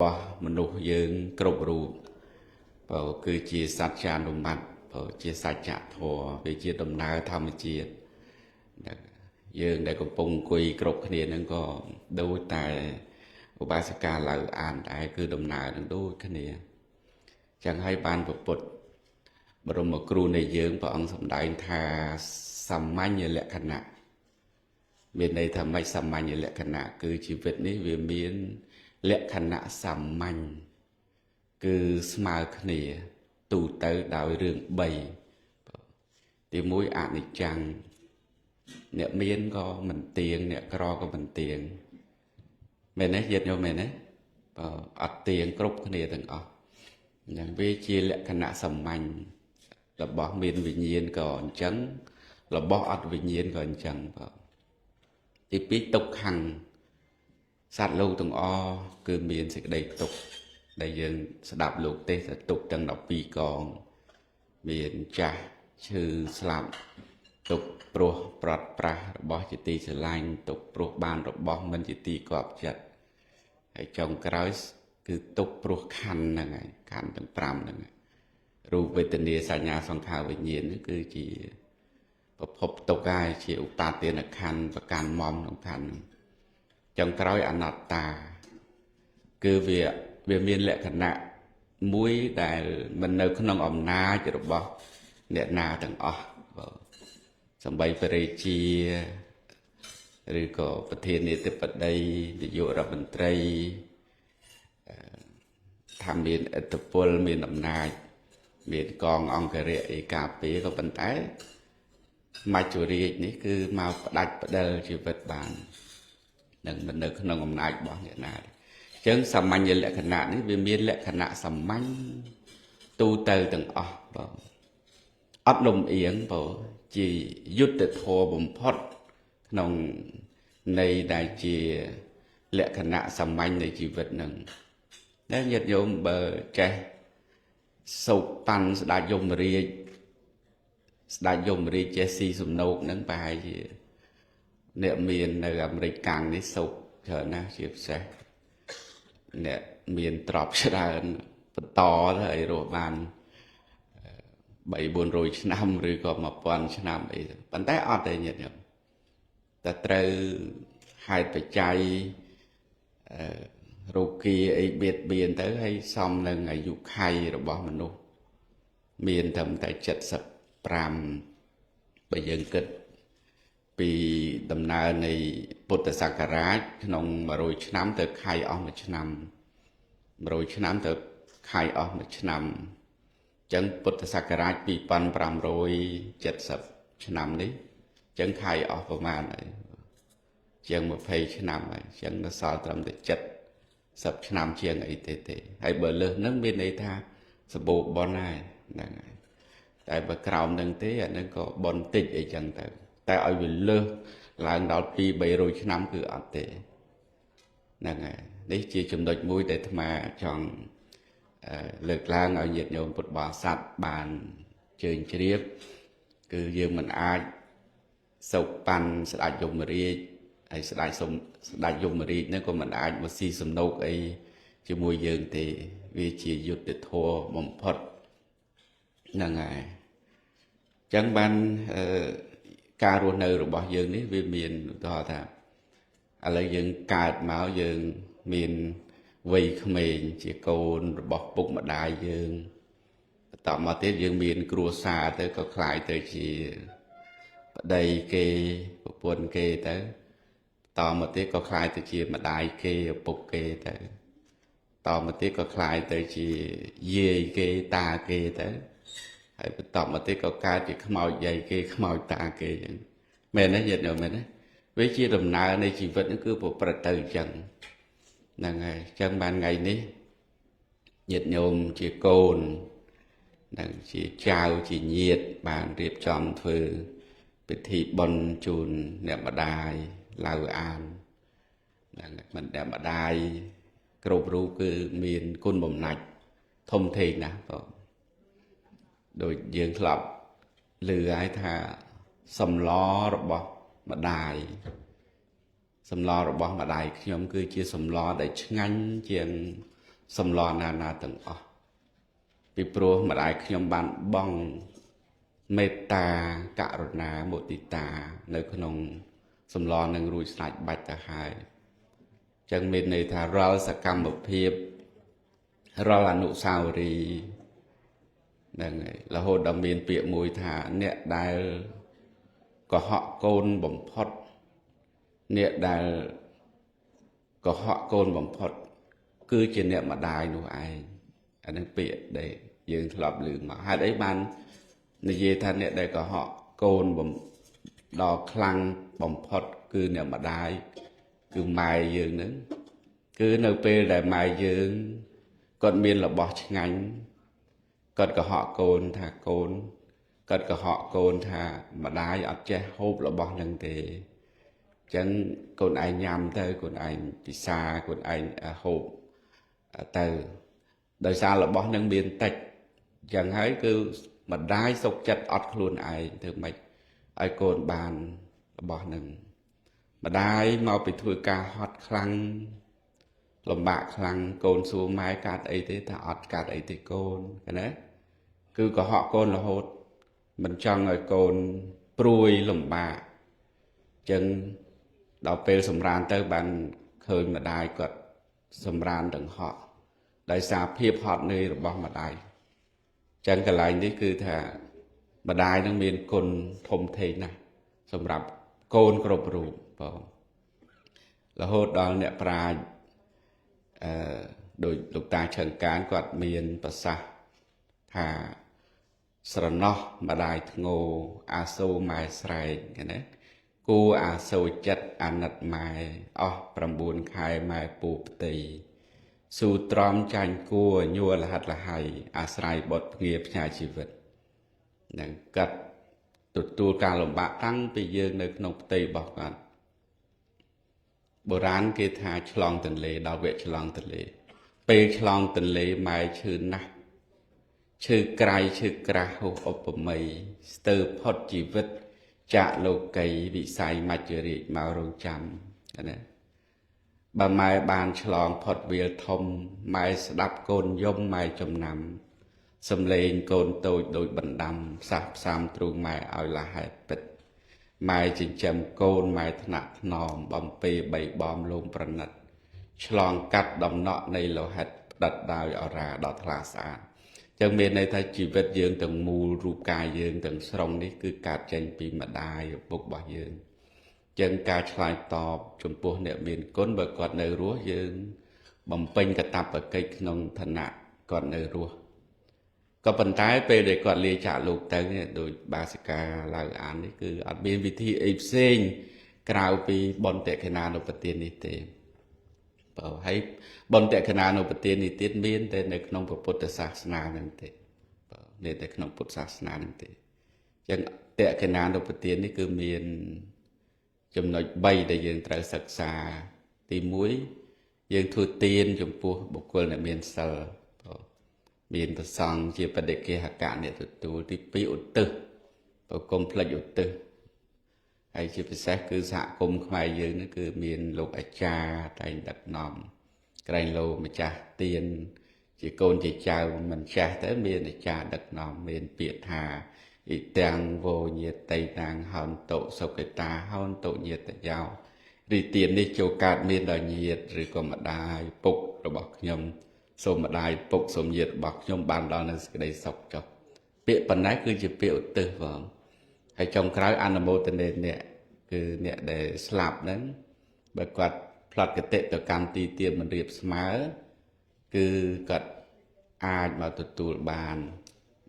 របស់មនុស្សយើងគ្រប់រូបបើគឺជាសច្ចានុមត្តបើជាសច្ចធម៌វាជាដំណើរធម្មជាតិយើងដែលកំពុងអង្គុយគ្រប់គ្នាហ្នឹងក៏ដូចតែឧបាសិកាឡៅអានដែរគឺដំណើរនឹងដូចគ្នាចឹងហើយបានពុទ្ធបរមគ្រូនៃយើងព្រះអង្គសម្ដែងថាសាមញ្ញលក្ខណៈមានន័យថាម៉េចសាមញ្ញលក្ខណៈគឺជីវិតនេះវាមានលក្ខណៈសាមញ្ញគឺស្មើគ្នាទូទៅដោយរឿង3ទី1អនិច្ចំអ្នកមានក៏មិនទៀងអ្នកក្រក៏មិនទៀងមែនទេញាតិញោមមែនទេបើអត់ទៀងគ្រប់គ្នាទាំងអស់អញ្ចឹងវាជាលក្ខណៈសាមញ្ញរបស់មានវិញ្ញាណក៏អញ្ចឹងរបស់អត់វិញ្ញាណក៏អញ្ចឹងបើទី2ទុក្ខំសត្វលោកទាំងអស់គឺមានសេចក្តីទុក្ខដែលយើងស្ដាប់លោកទេសទុក្ខទាំង12កងមានចាស់ឈឺស្លាប់ទុក្ខព្រោះប្រត់ប្រាស់របស់ជាទីស្រឡាញ់ទុក្ខព្រោះបានរបស់មិនជាទីគាប់ចិត្តហើយចុងក្រោយគឺទុក្ខព្រោះខណ្ឌហ្នឹងហើយខណ្ឌទាំង5ហ្នឹងរូបវេទនាសញ្ញាសង្ខារវិញ្ញាណហ្នឹងគឺជាប្រភពទុក្ខហើយជាឧបាទានខណ្ឌប្រកាន់មមក្នុងខណ្ឌហ្នឹងចុងក្រោយអនត្តាគឺវាមានលក្ខណៈមួយដែលមិននៅក្នុងអំណាចរបស់អ្នកណាទាំងអស់បើសំបីព្រះរាជាឬក៏ប្រធានាធិបតីនាយករដ្ឋមន្ត្រីថាមានឥទ្ធិពលមានអំណាចមានកងអង្គរៈអីការពារក៏ប៉ុន្តែមច្ចុរាជនេះគឺមកផ្ដាច់ផ្ដិលជីវិតបាននឹងមិននៅក្នុងអំណាចរបស់អ្នកណាទេអញ្ចឹងសាមញ្ញលក្ខណៈនេះវាមានលក្ខណៈសាមញ្ញទូទៅទាំងអស់បងអត់លំអៀងបងជាយុត្តិធម៌បំផុតក្នុងន័យដែលជាលក្ខណៈសាមញ្ញនៃជីវិតនឹងតែញាតិញោមបើចេះសោកប៉ាន់ស្ដេចយមរាជស្ដេចយមរាជចេះស៊ីសំណោកហ្នឹងប្រហែលជាអ្នកមាននៅអាមេរិកកាំងនេះសោកច្រើនណាស់ជាពិសេសអ្នកមានទ្រព្យច្រើនបន្តទៅឲ្យរស់បាន3 400ឆ្នាំឬក៏1000ឆ្នាំអីប៉ុន្តែអត់ទេញាតិញោមតែត្រូវហេតុបច្ច័យរោគាអីបៀតបៀនទៅហើយសមនឹងអាយុខៃរបស់មនុស្សមានត្រឹមតែ75បើយើងគិតពីដំណើរនៃពុទ្ធសករាជក្នុង100ឆ្នាំទៅខៃអស់មួយឆ្នាំ100ឆ្នាំទៅខៃអស់មួយឆ្នាំអញ្ចឹងពុទ្ធសករាជ2570ឆ្នាំនេះអញ្ចឹងខៃអស់ប្រហែលហើយជាង20ឆ្នាំហើយអញ្ចឹងនៅសល់ត្រឹមតែ70ឆ្នាំជាងអីទេទេហើយបើលើសហ្នឹងមានន័យថាសម្បូរបុណ្យហើយហ្នឹងហើយតែបើក្រោមហ្នឹងទេអាហ្នឹងក៏បុណ្យតិចអីចឹងទៅតែឲ្យវាលើសឡើងដល់2 300ឆ្នាំគឺអត់ទេហ្នឹងហើយនេះជាចំណុចមួយដែលអាត្មាចង់លើកឡើងឲ្យញាតិញោមពុទ្ធបរិស័ទបានជើញជ្រាបគឺយើងមិនអាចសោកប៉ាន់ស្ដេចយមរាជហើយស្ដេចស្ដេចយមរាជហ្នឹងក៏មិនអាចមកស៊ីសំណោកអីជាមួយយើងទេវាជាយុត្តិធម៌បំផុតហ្នឹងហើយអញ្ចឹងបានការរស់នៅរបស់យើងនេះវាមានឧទាហរណ៍ថាឥឡូវយើងកើតមកយើងមានវ័យក្មេងជាកូនរបស់ពុកម្ដាយយើងបន្តមកទៀតយើងមានគ្រួសារទៅក៏ក្លាយទៅជាប្តីគេប្រពន្ធគេទៅតមកទៀតក៏ក្លាយទៅជាម្ដាយគេឪពុកគេទៅតមកទៀតក៏ក្លាយទៅជាយាយគេតាគេទៅហើយបន្តមកទៀតក៏កើតជាខ្មោចយាយគេខ្មោចតាគេអញ្ចឹងមែនទេញាតិញោមមែនទេវាជាដំណើរនៃជីវិតហ្នឹងគឺប្រព្រឹត្តទៅអញ្ចឹងហ្នឹងហើយអញ្ចឹងបានថ្ងៃនេះញាតិញោមជាកូននិងជាចៅជាញាតិបានរៀបចំធ្វើពិធីបុណ្យជូនអ្នកម្ដាយឡៅអានហ្នឹងមិនអ្នកម្ដាយគ្រប់រូបគឺមានគុណបំណាច់ធំធេងណាស់បងដូចយើងធ្លាប់ឮហើយថាសម្លរបស់ម្ដាយសម្លរបស់ម្ដាយខ្ញុំគឺជាសម្លដែលឆ្ងាញ់ជាង សម្លណាណាទាំងអស់ពីព្រោះម្ដាយខ្ញុំបានបង់មេត្តាករុណាមុទិតានៅក្នុងសម្លនឹងរួចស្រេចបាច់ទៅហើយចឹងមានន័យថារាល់សកម្មភាពរាល់អនុស្សាវរីយ៍ហ្នឹងហើយរហូតដល់មានពាក្យមួយថាអ្នកដែលកុហកកូនបំផុតអ្នកដែលកុហកកូនបំផុតគឺជាអ្នកម្ដាយនោះឯងអានឹងពាក្យដែលយើងធ្លាប់ឮមកហេតុអីបាននិយាយថាអ្នកដែលកុហកកូនដល់ខ្លាំងបំផុតគឺអ្នកម្ដាយគឺម៉ែយើងហ្នឹងគឺនៅពេលដែលម៉ែយើងគាត់មានរបស់ឆ្ងាញ់គាត់កុហកកូនថាកូនគាត់កុហកកូនថាម្ដាយអត់ចេះហូបរបស់នឹងទេអញ្ចឹងកូនឯងញ៉ាំទៅកូនឯងពិសាកូនឯងហូបទៅដោយសាររបស់នឹងមានតិចអញ្ចឹងហើយគឺម្ដាយសុខចិត្តអត់ខ្លួនឯងធ្វើម៉េចឲ្យកូនបានរបស់នឹងម្ដាយមកពីធ្វើការហត់ខ្លាំងលំបាកខ្លាំងកូនសួរម៉ែកាត់អីទេថាអត់កាត់អីទេកូនណាគឺកុហកកូនរហូតមិនចង់ឲ្យកូនព្រួយលំបាកអញ្ចឹងដល់ពេលសម្រានទៅបានឃើញម្ដាយគាត់សម្រានទាំងហក់ដោយសារភាពហត់នឿយរបស់ម្ដាយអញ្ចឹងកន្លែងនេះគឺថាម្ដាយនឹងមានគុណធំធេងណាស់សម្រាប់កូនគ្រប់រូបបងរហូតដល់អ្នកប្រាជ្ញដោយលោកតាឆឹងកានគាត់មានប្រសាសន៍ថាស្រណោះម្ដាយធ្ងោអាសូរម៉ែស្រែកណាគួអាសូរចិត្តអាណិតម៉ែអស់9ខែម៉ែពូផ្ទៃស៊ូទ្រាំចាញ់គួញួរលហិតលហៃអាស្រ័យបុតភ្ងាផ្ញើជីវិតនឹងកាត់ទទួលការលំបាកតាំងពីយើងនៅក្នុងផ្ទៃរបស់គាត់បុរាណគេថាឆ្លងទន្លេដល់វគ្គឆ្លងទន្លេពេលឆ្លងទន្លេម៉ែឈឺណាស់ឈឺក្រៃឈឺក្រាស់ហួសឧបមាស្ទើរផុតជីវិតចាកលោកីវិស័យមច្ចរាជមករងចាំណាបើម៉ែបានឆ្លងផុតវាលធំម៉ែស្ដាប់កូនយំម៉ែចំណាំសំលេងកូនតូចដូចបណ្ដាំផ្សះផ្សាំទ្រូងម៉ែឲ្យលះហេតុពិតម៉ែចិញ្ចឹមកូនម៉ែថ្នាក់ថ្នមបំពេបីបំលងប្រណិតឆ្លងកាត់ដំណក់នៃលោហិតផ្ដិតដោយអរាដ៏ថ្លាស្អាតចឹងមានន័យថាជីវិតយើងទាំងមូលរូបកាយយើងទាំងស្រុងនេះគឺកើតចេញពីម្ដាយឪពុករបស់យើងចឹងការឆ្លើយតបចំពោះអ្នកមានគុណបើគាត់នៅរស់យើងបំពេញកាតព្វកិច្ចក្នុងឋានៈគាត់នៅរស់ក៏ប៉ុន្តែពេលដែលគាត់លាចាកលោកទៅដោយបាសិកាឡៅអាននេះគឺអត់មានវិធីអីផ្សេងក្រៅពីបុណ្យតក្កណានុបទាននេះទេបើហើយបុណ្យតក្កណានុបទាននេះទៀតមានតែនៅក្នុងពុទ្ធសាសនាហ្នឹងទេបើមានតែក្នុងពុទ្ធសាសនាហ្នឹងទេអញ្ចឹងតក្កណានុបទាននេះគឺមានចំណុច3ដែលយើងត្រូវសិក្សាទី1យើងធ្វើទានចំពោះបុគ្គលដែលមានសិលមានប្រសង់ជាបដិគេហកៈអ្នកទទួលទី2ឧទ្ទិសបើកុំភ្លេចឧទ្ទិសហើយជាពិសេសគឺសហគមន៍ខ្មែរយើងនេះគឺមានលោកអាចារ្យតែងដឹកនាំក្រែងលោម្ចាស់ទានជាកូនជាចៅមិនចេះតែមានអាចារ្យដឹកនាំមានពាក្យថាអ៊ីទាំងវោញាតិតាំងហោនតុសុគតាហោនតុញាតយោរីទាននេះចូលកើតមានដល់ញាតិឬក៏ម្ដាយពុករបស់ខ្ញុំសូមម្ដាយពុកសូមញាតិរបស់ខ្ញុំបានដល់នៅសេចក្តីសុខចុះពាក្យប៉ុណ្ណេះគឺជាពាក្យឧទ្ទិសបងហើយចុងក្រោយអនុមោទនាអ្នកគឺអ្នកដែលស្លាប់ហ្នឹងបើគាត់ផ្លត់គតិទៅកម្មទីទានមិនរៀបស្មើគឺគាត់អាចមកទទួលបាន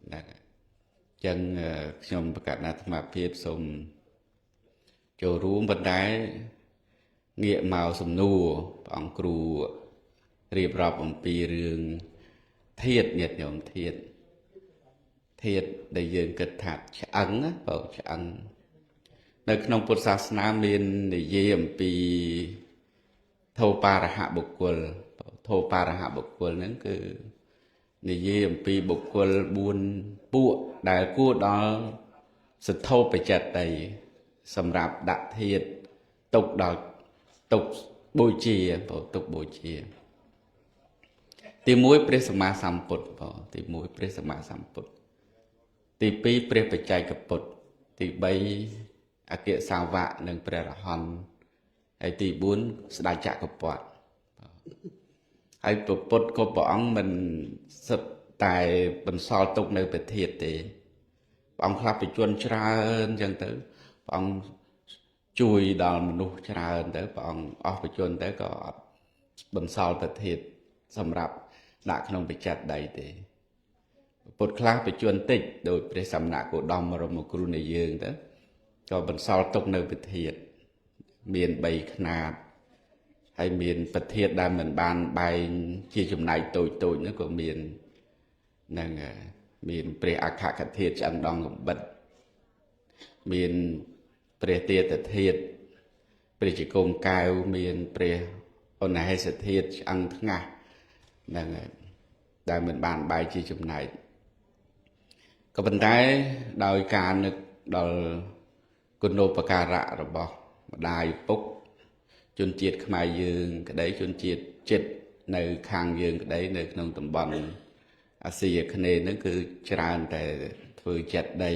ហ្នឹងអញ្ចឹងខ្ញុំប្រកាសអាត្មាភាពសូមចូលរួមប៉ុន្តែងាកមកសំណួរព្រះអង្គគ្រូរៀបរាប់អំពីរឿងធាតុញាតិញោមធាតុដែលយើងគិតថាឆ្អឹងណាបើឆ្អឹងនៅក្នុងពុទ្ធសាសនាមាននិយាយអំពីធោបារហបុគ្គលធោបារហបុគ្គលហ្នឹងគឺនិយាយអំពីបុគ្គល4ពួកដែលគួរដល់សទ្ធោបច្ចតីសម្រាប់ដាក់ធាតុទុកដល់ទុកបូជាបើទុកបូជា ទី1ព្រះសម្មាសម្ពុទ្ធបងទី1ព្រះសម្មាសម្ពុទ្ធទី2ព្រះបច្ចេកពុទ្ធទី3អគ្គសាវកនិងព្រះរហន្តហើយទី4ស្ដេចចក្រពត្តិហើយព្រះពុទ្ធក៏ព្រះអង្គមិនសិតតែបន្សល់ទុកនៅប្រធាតទេព្រះអង្គខ្លះបញ្ជនច្រើនអញ្ចឹងទៅព្រះអង្គជួយដល់មនុស្សច្រើនទៅព្រះអង្គអស់បញ្ជនទៅក៏អត់បន្សល់ប្រធាតសម្រាប់ដាក់ក្នុងបច្ច័តដីទេពុទ្ធខ្លះបញ្ជនតិចដោយព្រះសមណគោតមរមគ្រូនៃយើងទៅក៏បន្សល់ទុកនៅប្រធាតមាន3ខ្នាតហើយមានប្រធាតដែលមិនបានបែងជាចំណែកតូចតូចនោះក៏មាននឹងមានព្រះអគ្គកធាតឆ្អឹងដងកំបិតមានព្រះទាតធាតព្រះជង្គង់កែវមានព្រះអនហេសធាតឆ្អឹងថ្ងាសហ្នឹងហើយដែលមិនបានបែកជាចំណែកក៏ប៉ុន្តែដោយការនឹកដល់គុណូបការៈរបស់ម្ដាយពុកជនជាតិខ្មែរយើងក្តីជនជាតិចិត្តនៅខាងយើងក្តីនៅក្នុងតំបន់អាស៊ីអាគ្នេយ៍ហ្នឹងគឺច្រើនតែធ្វើចិត្តដី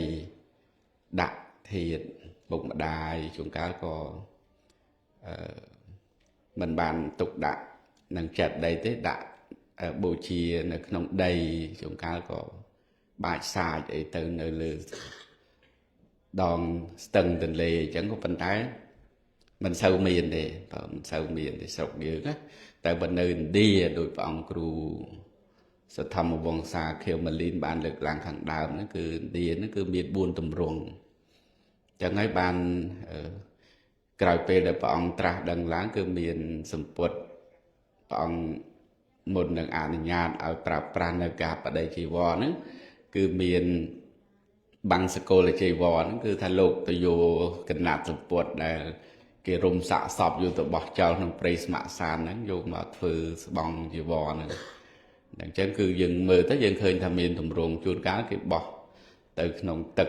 ដាក់ធាតពុកម្ដាយជួនកាលក៏មិនបានទុកដាក់នឹងចិត្តដីទេដាក់បូជានៅក្នុងដីជួនកាលក៏បាចសាចអីទៅនៅលើដងស្ទឹងទន្លេអញ្ចឹងក៏ប៉ុន្តែមិនសូវមានទេបើមិនសូវមានទេស្រុកយើងណាតែបើនៅឥណ្ឌាដោយព្រះអង្គគ្រូសធម្មវង្សាខៀវម៉ាលីនបានលើកឡើងខាងដើមហ្នឹងគឺឥណ្ឌាហ្នឹងគឺមាន4ទម្រង់អញ្ចឹងហើយបានក្រោយពេលដែលព្រះអង្គត្រាស់ដឹងឡើងគឺមានសម្ពុតព្រះអង្គមុននឹងអនុញ្ញាតឲ្យប្រើប្រាស់នៅការបដិជីវរហ្នឹងគឺមានបង្សកុលជីវរហ្នឹងគឺថាលោកទៅយកកណាត់សម្ពុតដែលគេរុំសាកសពយកទៅបោះចោលក្នុងព្រៃស្ម័គ្រសានហ្នឹងយកមកធ្វើស្បង់ជីវរហ្នឹងអញ្ចឹងគឺយើងមើលទៅយើងឃើញថាមានទម្រង់ជួនកាលគេបោះទៅក្នុងទឹក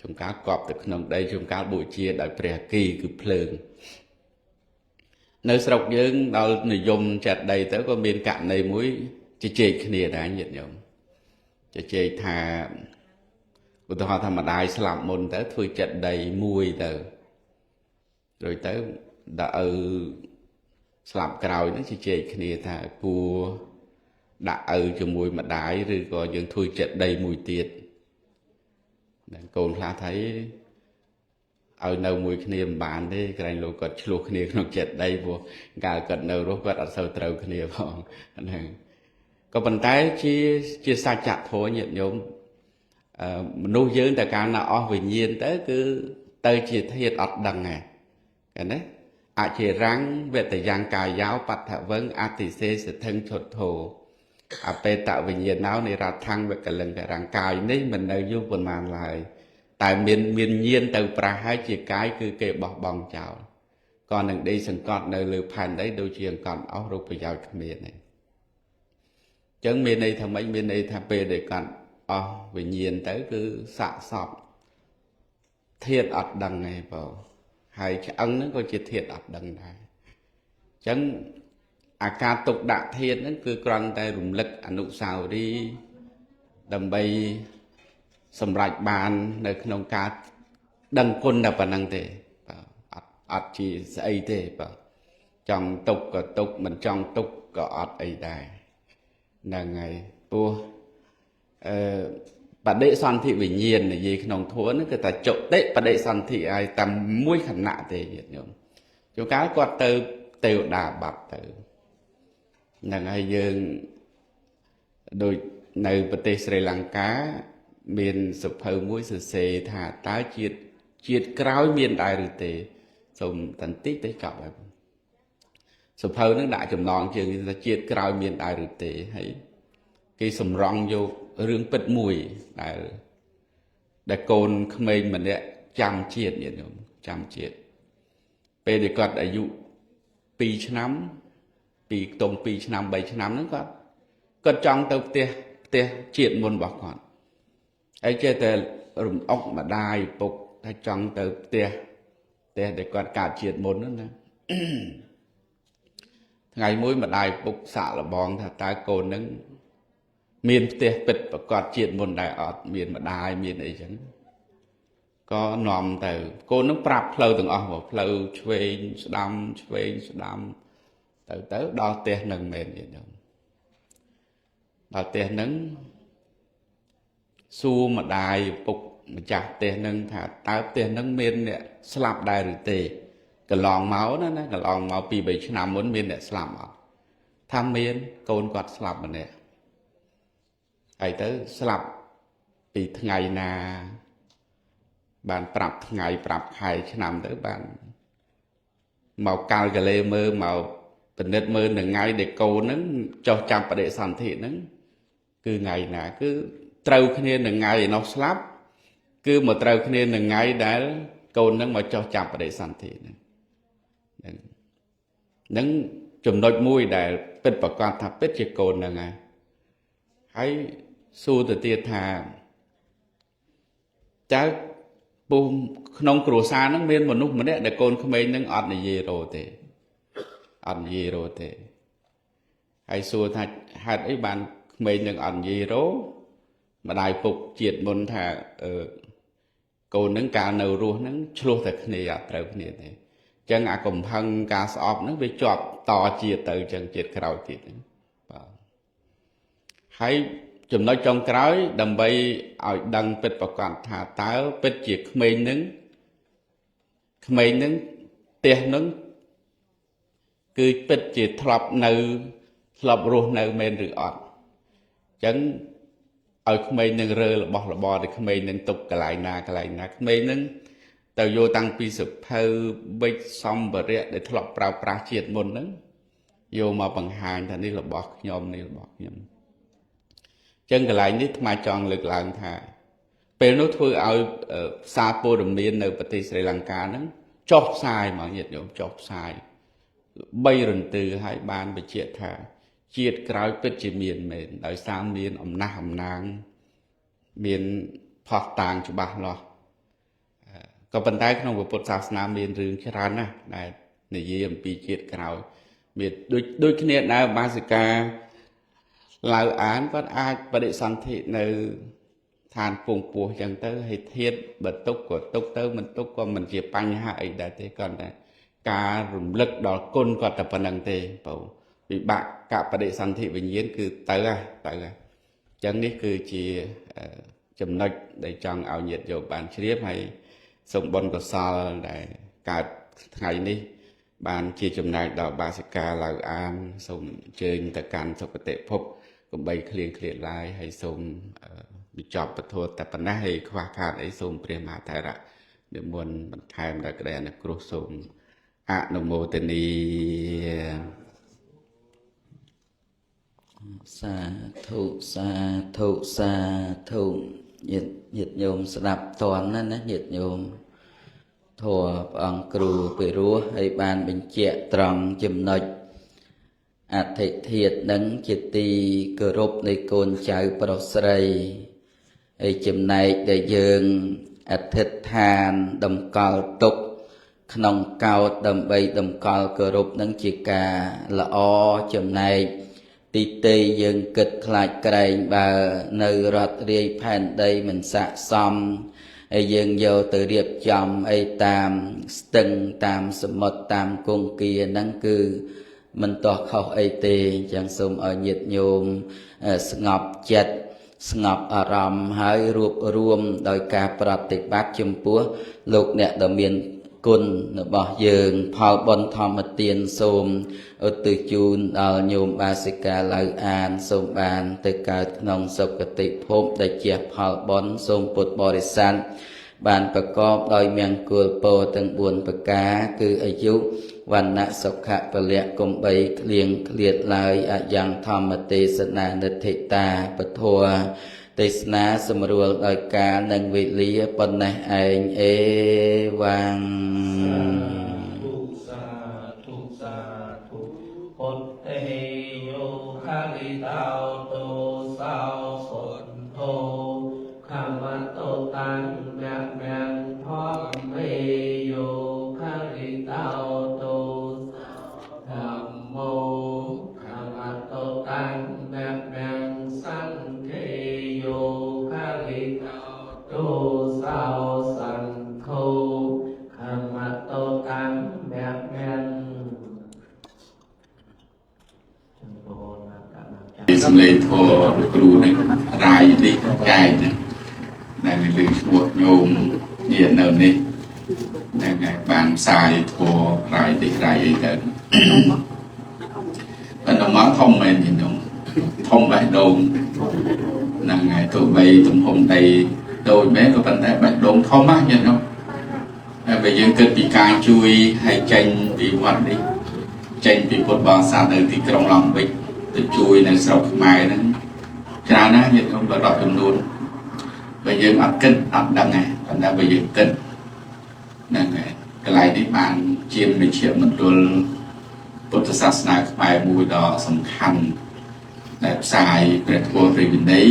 ជួនកាលកប់ទៅក្នុងដីជួនកាលបូជាដោយព្រះអគ្គីគឺភ្លើងនៅស្រុកយើងដល់និយមចាត់ដីទៅក៏មានករណីមួយជជែកគ្នាដែរញាតិញោមជជែកថាឧទាហរណ៍ថាម្ដាយស្លាប់មុនទៅធ្វើចិត្តដីមួយទៅរួចទៅដល់ឪស្លាប់ក្រោយហ្នឹងជជែកគ្នាថាគួរដាក់ឪជាមួយម្ដាយឬក៏យើងធ្វើចិត្តដីមួយទៀតនឹងកូនខ្លះថាឲ្យនៅមួយគ្នាមិនបានទេក្រែងលោកគាត់ឆ្លោះគ្នាក្នុងចិត្តដីព្រោះកាលគាត់នៅរស់គាត់អត់សូវត្រូវគ្នាផងហ្នឹងក៏ប៉ុន្តែជាសច្ចធម៌ញាតិញោមមនុស្សយើងតែកាលណាអស់វិញ្ញាណទៅគឺទៅជាធាតុអត់ដឹងហ្នឹងឃើញទេអចិរੰវតយ៉ាងកាយោបដ្ឋវឹងអតិសេសថឹងឈុតធោអបេតវិញ្ញាណោនិរដ្ឋੰវកលិង្ករាងកាយនេះមិននៅយូរប៉ុន្មានឡើយតែមានញាណទៅប្រះហើយជាកាយគឺគេបោះបង់ចោលក៏នឹងដេកសង្កត់នៅលើផែនដីដូចជាអង្កត់អស់រូបប្រយោជន៍គ្មានទេអញ្ចឹងមានន័យថាម៉េចមានន័យថាពេលដែលគាត់អស់វិញ្ញាណទៅគឺសាកសពធាតុអត់ដឹងទេបងហើយឆ្អឹងហ្នឹងក៏ជាធាតុអត់ដឹងដែរអញ្ចឹងអាការទុកដាក់ធាតុហ្នឹងគឺគ្រាន់តែរំលឹកអនុស្សាវរីយ៍ដើម្បីសម្រេចបាននៅក្នុងការដឹងគុណតែប៉ុណ្្នឹងទេបាទអត់ជាស្អីទេបាទចង់ទុកក៏ទុកមិនចង់ទុកក៏អត់អីដែរហ្នឹងហើយព្រោះបដិសន្ធិវិញ្ញាណនិយាយក្នុងធម៌ហ្នឹងគឺថាចុតិបដិសន្ធិឲ្យតែមួយខណៈទេញាតិញោមជួនកាលគាត់ទៅទេវតាបាត់ទៅហ្នឹងហើយយើងដូចនៅប្រទេសស្រីលង្កាមានសភៅមួយសរសេរថាតើជាតិក្រោយមានដែរឬទេសូមតន្តិចទៅចប់ហើយសភៅហ្នឹងដាក់ចំណងជើងថាជាតិក្រោយមានដែរឬទេហើយគេសម្រង់យករឿងពិតមួយដែលកូនក្មេងម្នាក់ចាំជាតិញាតិញោមចាំជាតិពេលដែលគាត់អាយុ2ឆ្នាំពីខ្ទង់2ឆ្នាំ3ឆ្នាំហ្នឹងគាត់ចង់ទៅផ្ទះជាតិមុនរបស់គាត់ហើយចេះតែរំអុកម្ដាយពុកថាចង់ទៅផ្ទះដែលគាត់កើតជាតិមុនហ្នឹងណា ថ្ងៃមួយម្ដាយពុកសាក់លបងថាតើកូននឹងមានផ្ទះពិតប្រកបជាតិមុនដែរអត់មានម្ដាយមានអីចឹងក៏នាំទៅកូននឹងប្រាប់ផ្លូវទាំងអស់មកផ្លូវឆ្វេងស្ដាំឆ្វេងស្ដាំទៅទៅដល់ផ្ទះនឹងមែនទេដល់ផ្ទះនឹងសួរម្ដាយពុកម្ចាស់ផ្ទះនឹងថាតើផ្ទះនឹងមានអ្នកស្លាប់ដែរឬទេកន្លងមកណាកន្លងមក2 3ឆ្នាំមុនមានអ្នកស្លាប់អត់ថាមានកូនគាត់ស្លាប់ម្នាក់ហើយទៅស្លាប់ពីថ្ងៃណាបានប្រាប់ថ្ងៃប្រាប់ខែឆ្នាំទៅបានមកកាល់កលេមើលមកពិនិត្យមើលនៅថ្ងៃដែលកូនហ្នឹងចុះចាំបដិសន្ធិហ្នឹងគឺថ្ងៃណាគឺត្រូវគ្នានឹងថ្ងៃឯនោះស្លាប់គឺមកត្រូវគ្នានឹងថ្ងៃដែលកូនហ្នឹងមកចុះចាំបដិសន្ធិហ្នឹងនឹងចំណុចមួយដែលពិតប្រកបថាពិតជាកូនហ្នឹងហើយសួរទៅទៀតថាតើពុះក្នុងគ្រួសារហ្នឹងមានមនុស្សម្នាក់ដែលកូនក្មេងហ្នឹងអត់និយាយរោទេអត់និយាយរោទេហើយសួរថាហេតុអីបានក្មេងនឹងអត់និយាយរោម្ដាយពុកជាតិមុនថាកូននឹងកាលនៅរស់ហ្នឹងឆ្លោះតែគ្នាអត់ត្រូវគ្នាទេអញ្ចឹងអាកំហឹងការស្អប់ហ្នឹងវាជាប់តជាតិទៅអញ្ចឹងជាតិក្រោយទៀតហ្នឹងបាទហើយចំណុចចុងក្រោយដើម្បីឲ្យដឹងពិតប្រកបថាតើពិតជាក្មេងនឹងក្មេងនឹងផ្ទះនឹងគឺពិតជាធ្លាប់នៅធ្លាប់រស់នៅមែនឬអត់អញ្ចឹងឲ្យក្មេងនឹងរើរបស់របរដែលក្មេងនឹងទុកកន្លែងណាកន្លែងណាក្មេងនឹងទៅយកតាំងពីសភៅបិចសម្ភារៈដែលធ្លាប់ប្រើប្រាស់ជាតិមុនហ្នឹងយកមកបង្ហាញថានេះរបស់ខ្ញុំនេះរបស់ខ្ញុំចឹងកន្លែងនេះថ្មចង់លើកឡើងថាពេលនោះធ្វើឲ្យសារព័ត៌មាននៅប្រទេសស្រីលង្កាហ្នឹងចុះផ្សាយមកញាតិញោមចុះផ្សាយបីរន្ទឺឲ្យបានបញ្ជាក់ថាជាតិក្រោយពិតជាមានមែនដោយសារមានអំណះអំណាងមានផុសតាងច្បាស់លាស់ក៏ប៉ុន្តែក្នុងពុទ្ធសាសនាមានរឿងច្រើនណាស់ដែលនិយាយអំពីជាតិក្រោយមានដូចគ្នាដែរបាសិកាឡាវអានគាត់អាចបដិសន្ធិនៅឋានពងពោះចឹងទៅហើយធាតបើទុកក៏ទុកទៅមិនទុកក៏មិនជាបញ្ហាអីដែរទេគាត់តែការរំលឹកដល់គុណគាត់តែប៉ុណ្្នឹងទេបងវិបាកកបដិសន្ធិវិញ្ញាណគឺទៅហ่ะទៅហ่ะចឹងនេះគឺជាចំណុចដែលចង់ឲ្យញាតិយោមបានជ្រាបហើយសូមបុណ្យកុសលដែលកើតថ្ងៃនេះបានជាចំណែកដល់បាសិកាឡាវអានសូមអញ្ជើញទៅកាន់សុគតិភពកុំបីឃ្លៀងឃ្លាតឡើយហើយសូមបញ្ចប់ពធតែប៉ុណ្ណេះហើយខ្វះខាតអីសូមព្រះមហាថេរៈនិមន្តបន្ថែមដោយក្តីអនុគ្រោះសូមអនុមោទនីសាធុសាធុសាធុញាតិញោមស្ដាប់តន់ណាណាញាតិញោមធម៌ព្រះអង្គគ្រូពិរោះហើយបានបញ្ជាក់ត្រង់ចំណុចអធិធាតុនឹងជាទីគោរពនៃកូនចៅប្រុសស្រីហើយចំណែកដែលយើងអធិដ្ឋានតម្កល់ទុកក្នុងកោដ្ឋដើម្បីតម្កល់គោរពនឹងជាការល្អចំណែកទីទេយើងគិតខ្លាចក្រែងបើនៅរដ្ឋរាយផែនដីមិនស័ក្តិសមហើយយើងយកទៅរៀបចំអីតាមស្ទឹងតាមសមុទ្រតាមគង្គាហ្នឹងគឺមិនទាស់ខុសអីទេអញ្ចឹងសូមឲ្យញាតិញោមស្ងប់ចិត្តស្ងប់អារម្មណ៍ហើយរួបរួមដោយការប្រតិបត្តិចំពោះលោកអ្នកដ៏មានគុណរបស់យើងផលបុណ្យធម្មទានសូមឧទ្ទិសជូនដល់ញោមបាសិកាឡៅអានសូមបានទៅកើតក្នុងសុគតិភពដែលជាផលបុណ្យសូមពុទ្ធបរិស័ទបានប្រកបដោយមង្គលពរទាំង4ប្រការគឺអាយុវណ្ណៈសុខៈពលៈកុំបីឃ្លៀងឃ្លាតឡើយអយ៉ាងធម្មទេសនានិធិតាពធទេសនាសម្រួលដោយកាលនិងវេលាប៉ុណ្ណេះឯងអេវ៉ាំងសាធុសាធុពុទ្ធេយោខាលិតោតោសោពុទ្ធោខមតោតាំងមគ្គំធម្មេយោខាលិតោតោធម្មោ ធោសោសង្ឃោខមតោតាំងមគ្គំ សំឡេងធម៌លោកគ្រូនឹងរាយនេះចែកហ្នឹងដែលលឺឈ្មោះញោមញាតិនៅនេះហ្នឹងហើយបានផ្សាយធម៌រាយនេះរាយអីទៅប៉ុន្តែមកធំមែនទេញោមធំបេះដូងហ្នឹងហើយទោះបីទំហំដីតូចមែនក៏ប៉ុន្តែបេះដូងធំណាស់ញាតិញោមហើយបើយើងគិតពីការជួយឲ្យចេញពីវត្តនេះចេញពីពុទ្ធបរិស័ទនៅទីក្រុងឡុងបិចទៅជួយនៅស្រុកខ្មែរហ្នឹងច្រើនណាស់ញាតិញោមបើរាប់ចំនួនបើយើងអត់គិតអត់ដឹងទេប៉ុន្តែបើយើងគិតហ្នឹងហើយកន្លែងនេះបានជាមជ្ឈមណ្ឌលពុទ្ធសាសនាខ្មែរមួយដ៏សំខាន់ដែលផ្សាយព្រះធម៌ព្រះវិន័យ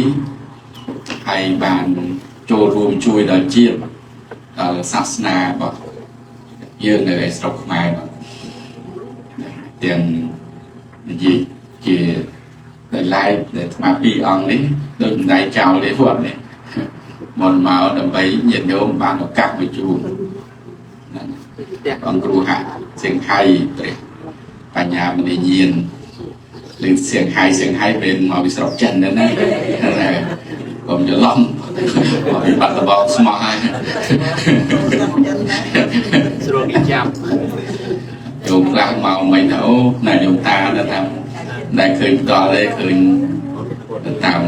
ហើយបានចូលរួមជួយដល់ជាតិដល់សាសនារបស់យើងនៅឯស្រុកខ្មែរនោះទាំងនិយាយជាដែលឡែកដែលអាត្មាពីរអង្គនេះដូចមិនដៃចោលទេវត្តនេះមុនមកដើម្បីញាតិញោមបានឱកាសមកជួបហ្នឹងអង្គគ្រូហាក់សៀងហៃព្រះបញ្ញាមនីញាណឬសៀងហៃសៀងហៃเป็นមកពីស្រុកចិនដែរណាកុំច្រឡំមកពីបាត់ដំបងស្មោះហើយស្រួលគេចាប់ញោមខ្លះមកមិនថាអូណែញោមតាទៅតាមដែលឃើញផ្ទាល់ទេឃើញតាម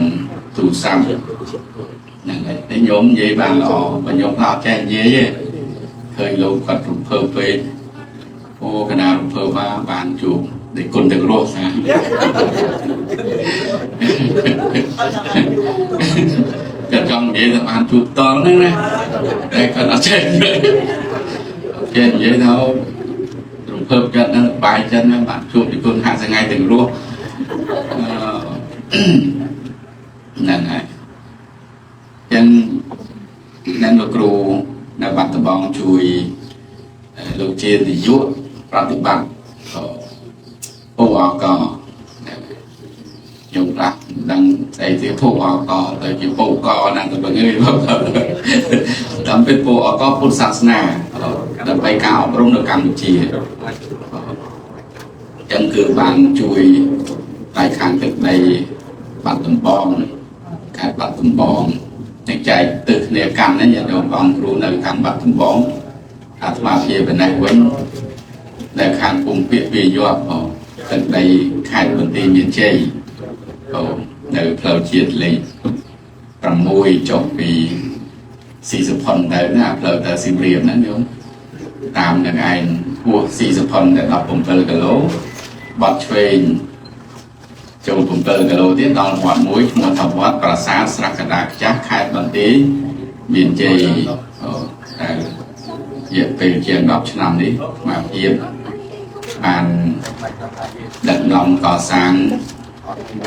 ទូរស័ព្ទហ្នឹងហើយតែញោមនិយាយបានល្អបើញោមខ្លះអត់ចេះនិយាយទេឃើញលោកគាត់រំភើបពេកអូកណារំភើបបានជួបដែលគុណទាំងរស់សាគាត់ចង់និយាយថាបានជួបតល់ហ្នឹងណាតែគាត់អត់ចេះចេះនិយាយថារំភើបចិត្តហ្នឹងបាយចិត្តហ្នឹងបានជួបពីគុណ50ថ្ងៃទាំងរស់ហ្នឹងហើយចឹងនឹងលោកគ្រូនៅបាត់ដំបងជួយលោកជានាយកប្រតិបត្តិពូអកខ្ញុំខ្លះដឹងស្អីទៀតពូអកទៅជាពូកហ្នឹងទៅងើយតាមពិតពូអកពុទ្ធសាសនាដើម្បីការអប់រំនៅកម្ពុជាចឹងគឺបានជួយផ្នែកខាងទឹកដីបាត់ដំបងខេត្តបាត់ដំបងនឹងចែកទិសគ្នាកាន់ណាញាតិញោមបងគ្រូនៅខាងបាត់ដំបងអាត្មាជាបណេះវិញនៅខាងភូមិពាក្យវាយប់ផងទឹកដីខេត្តបន្ទាយមានជ័យបងនៅផ្លូវជាតិលេខ6ចុះពីស៊ីសុផុនទៅណាផ្លូវទៅសៀមរាបណាញោមតាមនឹងឯងហួសស៊ីសុផុនតែ17គីឡូបត់ឆ្វេងចូល7គីឡូទៀតដល់វត្តមួយឈ្មោះថាវត្តប្រាសាទស្រះកណ្ដាលខ្ចាស់ខេត្តបន្ទាយមានជ័យតែរយៈពេលជាង10ឆ្នាំនេះមកភាពបានដឹកនាំកសាង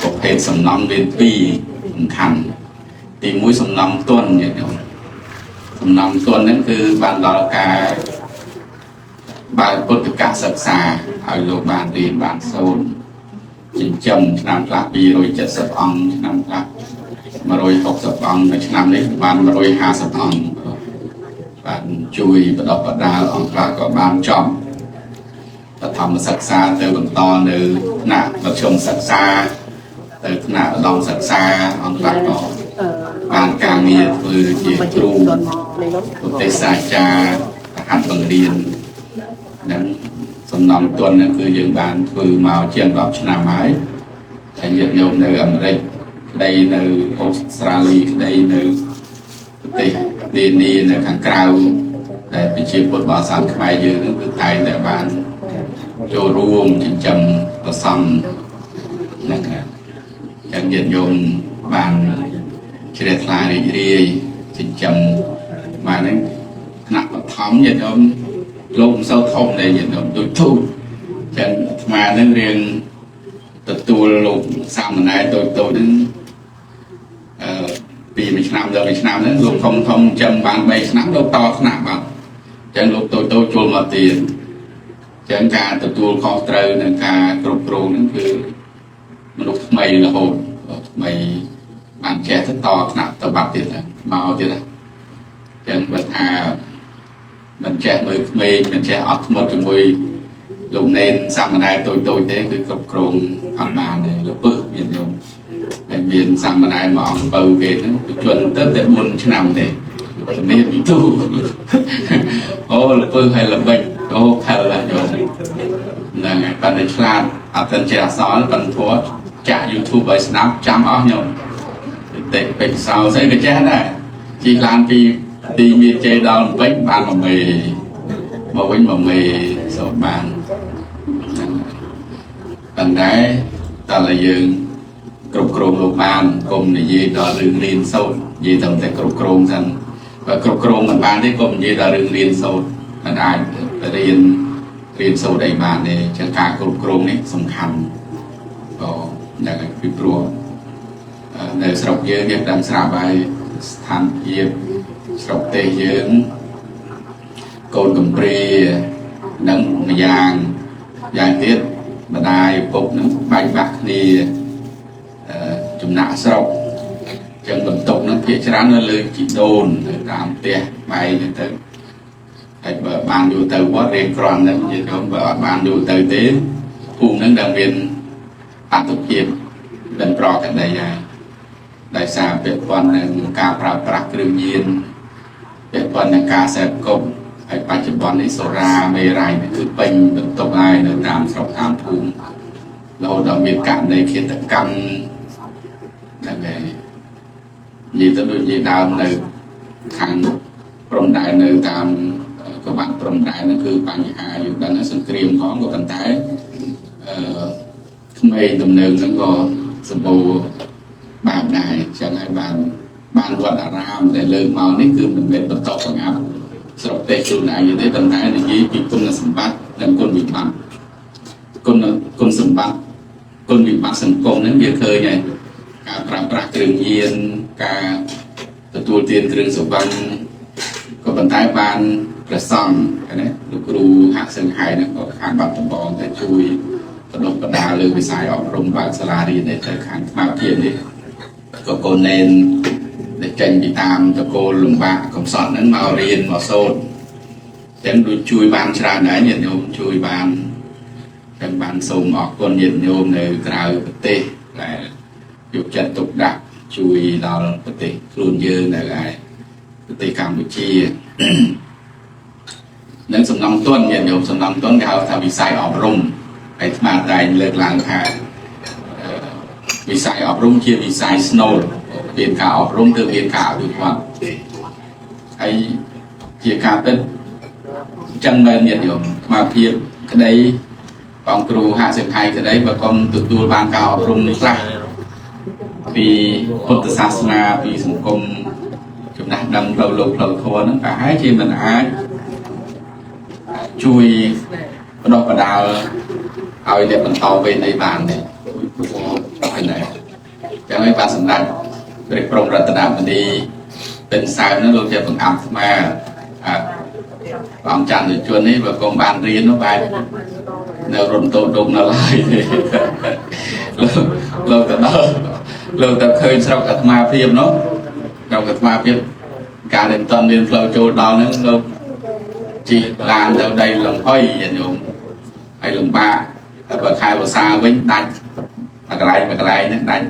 ប្រភេទសំណង់មានពីរសំខាន់ទី1សំណង់ទន់ញាតិញោមសំណង់ទន់ហ្នឹងគឺបានដល់ការបើកពុទ្ធកសិក្សាឲ្យលោកបានរៀនបានសូត្រចិញ្ចឹមឆ្នាំខ្លះ270អង្គឆ្នាំខ្លះ160អង្គនៅឆ្នាំនេះបាន150អង្គបានជួយបណ្ដុះបណ្ដាលអង្គខ្លះក៏បានចប់បឋមសិក្សាទៅបន្តនៅថ្នាក់មធ្យមសិក្សាទៅថ្នាក់ឧត្តមសិក្សាអង្គខ្លះក៏បានការងារធ្វើជាគ្រូឧបទេសអាចារ្យហាត់បង្រៀននឹងសំណង់ទន់ហ្នឹងគឺយើងបានធ្វើមកជាង10ឆ្នាំហើយតែញាតិញោមនៅអាមេរិកក្តីនៅអូស្ត្រាលីក្តីនៅប្រទេសនានានៅខាងក្រៅដែលប្រជាពុទ្ធបរិស័ទខ្មែរយើងហ្នឹងគឺតែងតែបានចូលរួមចិញ្ចឹមប្រសង់ហ្នឹងហើយចឹងញាតិញោមបានជ្រះថ្លារីករាយចិញ្ចឹមបានហ្នឹងថ្នាក់បឋមញាតិញោមលោកមិនសូវធំទេញាតិញោមដូចទូចចឹងអាត្មាហ្នឹងរៀងទទួលលោកសាមណេរតូចតូចហ្នឹងពីមួយឆ្នាំដល់មួយឆ្នាំហ្នឹងលោកធំធំចិញ្ចឹមបាន3ឆ្នាំលោកតថ្នាក់បាទចឹងលោកតូចតូចចូលមកទៀតចឹងការទទួលខុសត្រូវនឹងការគ្រប់គ្រងហ្នឹងគឺមនុស្សថ្មីរហូតថ្មីបានចេះទៅតថ្នាក់ទៅបាត់ទៀតមកទៀត ចឹងបើថាមិនចេះមើលក្មេងមិនចេះអត់ធ្មត់ជាមួយលោកនេនសាមណេរតូចតូចទេគឺគ្រប់គ្រងអត់បានទេលពឹសញាតិញោមហើយមានសាមណេរមួយអង្គពៅគេហ្នឹងជនទៅតែ4ឆ្នាំទេជំនាញទូអូលពឹសហើយល្បិចអូខលណាញោមហ្នឹងហើយប៉ុន្តែឆ្លាតអត់ទាន់ចេះអក្សរប៉ុន្តែធัวចាក់ YouTube ឲ្យស្ដាប់ចាំអស់ញោមតិពេចសោស្អីក៏ចេះដែរជិះឡានពីទីមានជ័យដល់ភ្នំពេញបានមួយមេមកវិញមួយមេសូមបានប៉ុន្តែតើយើងគ្រប់គ្រងលោកបានកុំនិយាយដល់រឿងរៀនសូត្រនិយាយតែគ្រប់គ្រងសិនបើគ្រប់គ្រងមិនបានទេកុំនិយាយដល់រឿងរៀនសូត្រមិនអាចរៀនសូត្រអីបានទេចឹងការគ្រប់គ្រងនេះសំខាន់ក៏យ៉ាងហើយពីព្រោះនៅស្រុកយើងយើងដឹងស្រាប់ហើយស្ថានភាពស្រុកទេសយើងកូនកំព្រានឹងម្យ៉ាងយ៉ាងទៀតម្ដាយឪពុកនឹងបែកបាក់គ្នាចំណាក់ស្រុកចឹងបន្ទប់នឹងភាគច្រើននៅលើជីដូននៅតាមផ្ទះបែកហ្នឹងទៅហើយបើបានយូរទៅវត្តរៀងក្រន់ហ្នឹងនិយាយទៅបើអត់បានយូរទៅទេភូមិហ្នឹងដែលមានអត្ថភាពមិនប្រក្រតីហើយដោយសារពាក់ព័ន្ធនឹងការប្រើប្រាស់គ្រឿងញៀនពាក់ព័ន្ធនឹងការសេពគប់ហើយបច្ចុប្បន្ននេះសូរាមេរ័យនេះគឺពេញបន្ទប់ហើយនៅតាមស្រុកតាមភូមិរហូតដល់មានករណីឃាតកម្មហ្នឹងហើយនិយាយទៅដូចនិយាយដើមនៅខាងព្រំដែននៅតាមក្បាត់ព្រំដែនហ្នឹងគឺបញ្ហាយើងដឹងសង្គ្រាមផងក៏ប៉ុន្តែក្មេងទំនើងហ្នឹងក៏សម្បូរបាបដែរចឹងហើយបានវត្តអារាមដែលលើកមកនេះគឺមិនមែនបន្តបង្អាប់ស្រុកទេសខ្លួនឯងទេប៉ុន្តែនិយាយពីគុណសម្បត្តិនិងគុណវិបត្តិគុណសម្បត្តិគុណវិបត្តិសង្គមហ្នឹងវាឃើញហើយការប្រើប្រាស់គ្រឿងញៀនការទទួលទានគ្រឿងស្រវឹងក៏ប៉ុន្តែបានព្រះសង្ឃណាលោកគ្រូហាក់សង្ហៃហ្នឹងក៏ខាងបាត់ដំបងតែជួយបណ្ដុះបណ្ដាលលើវិស័យអប់រំបើកសាលារៀននេះទៅខាងថ្មភាពនេះក៏កូននេនដែលចេញពីតាមតកូលលំបាកកំសត់ហ្នឹងមករៀនមកសូត្រចឹងដូចជួយបានច្រើនដែរញាតិញោមជួយបានចឹងបានសូមអរគុណញាតិញោមនៅក្រៅប្រទេសដែលយកចិត្តទុកដាក់ជួយដល់ប្រទេសខ្លួនយើងនៅឯប្រទេសកម្ពុជានិងសំណងទន់ញាតិញោមសំណងទន់គេហៅថាវិស័យអប់រំហើយអាត្មាតែងលើកឡើងថាវិស័យអប់រំជាវិស័យស្នូលមានការអប់រំគឺមានការអភិវឌ្ឍហើយជាការពិតចឹងមែនញាតិញោមអាត្មាភាពក្តីបងគ្រូហាក់សង្ខៃក្តីបើកុំទទួលបានការអប់រំខ្លះពីពុទ្ធសាសនាពីសង្គមចំណេះដឹងផ្លូវលោកផ្លូវធម៌ហ្នឹងប្រហែលជាមិនអាចជួយបណ្ដុះបណ្ដាលឲ្យអ្នកបន្តវេនអីបានទេហើយណែចឹងហើយបានសម្ដេចព្រះព្រំរតនមនីเป็นសើមហ្នឹងលោកជាបង្អាប់អាត្មាព្រះអង្គច័ន្ទជននេះបើកុំបានរៀននោះបែបនៅរំតោដុំនៅឡើយទេលោកទៅដល់លោកទៅឃើញស្រុកអាត្មាភាពនោះស្រុកអាត្មាភាពការដែលមិនទាន់មានផ្លូវចូលដល់ហ្នឹងលោកជិះឡានទៅដីលំហុយញាតិញោមហើយលំបាកតែបើខែវស្សាវិញដាច់មួយកន្លែងមួយកន្លែងហ្នឹងដាច់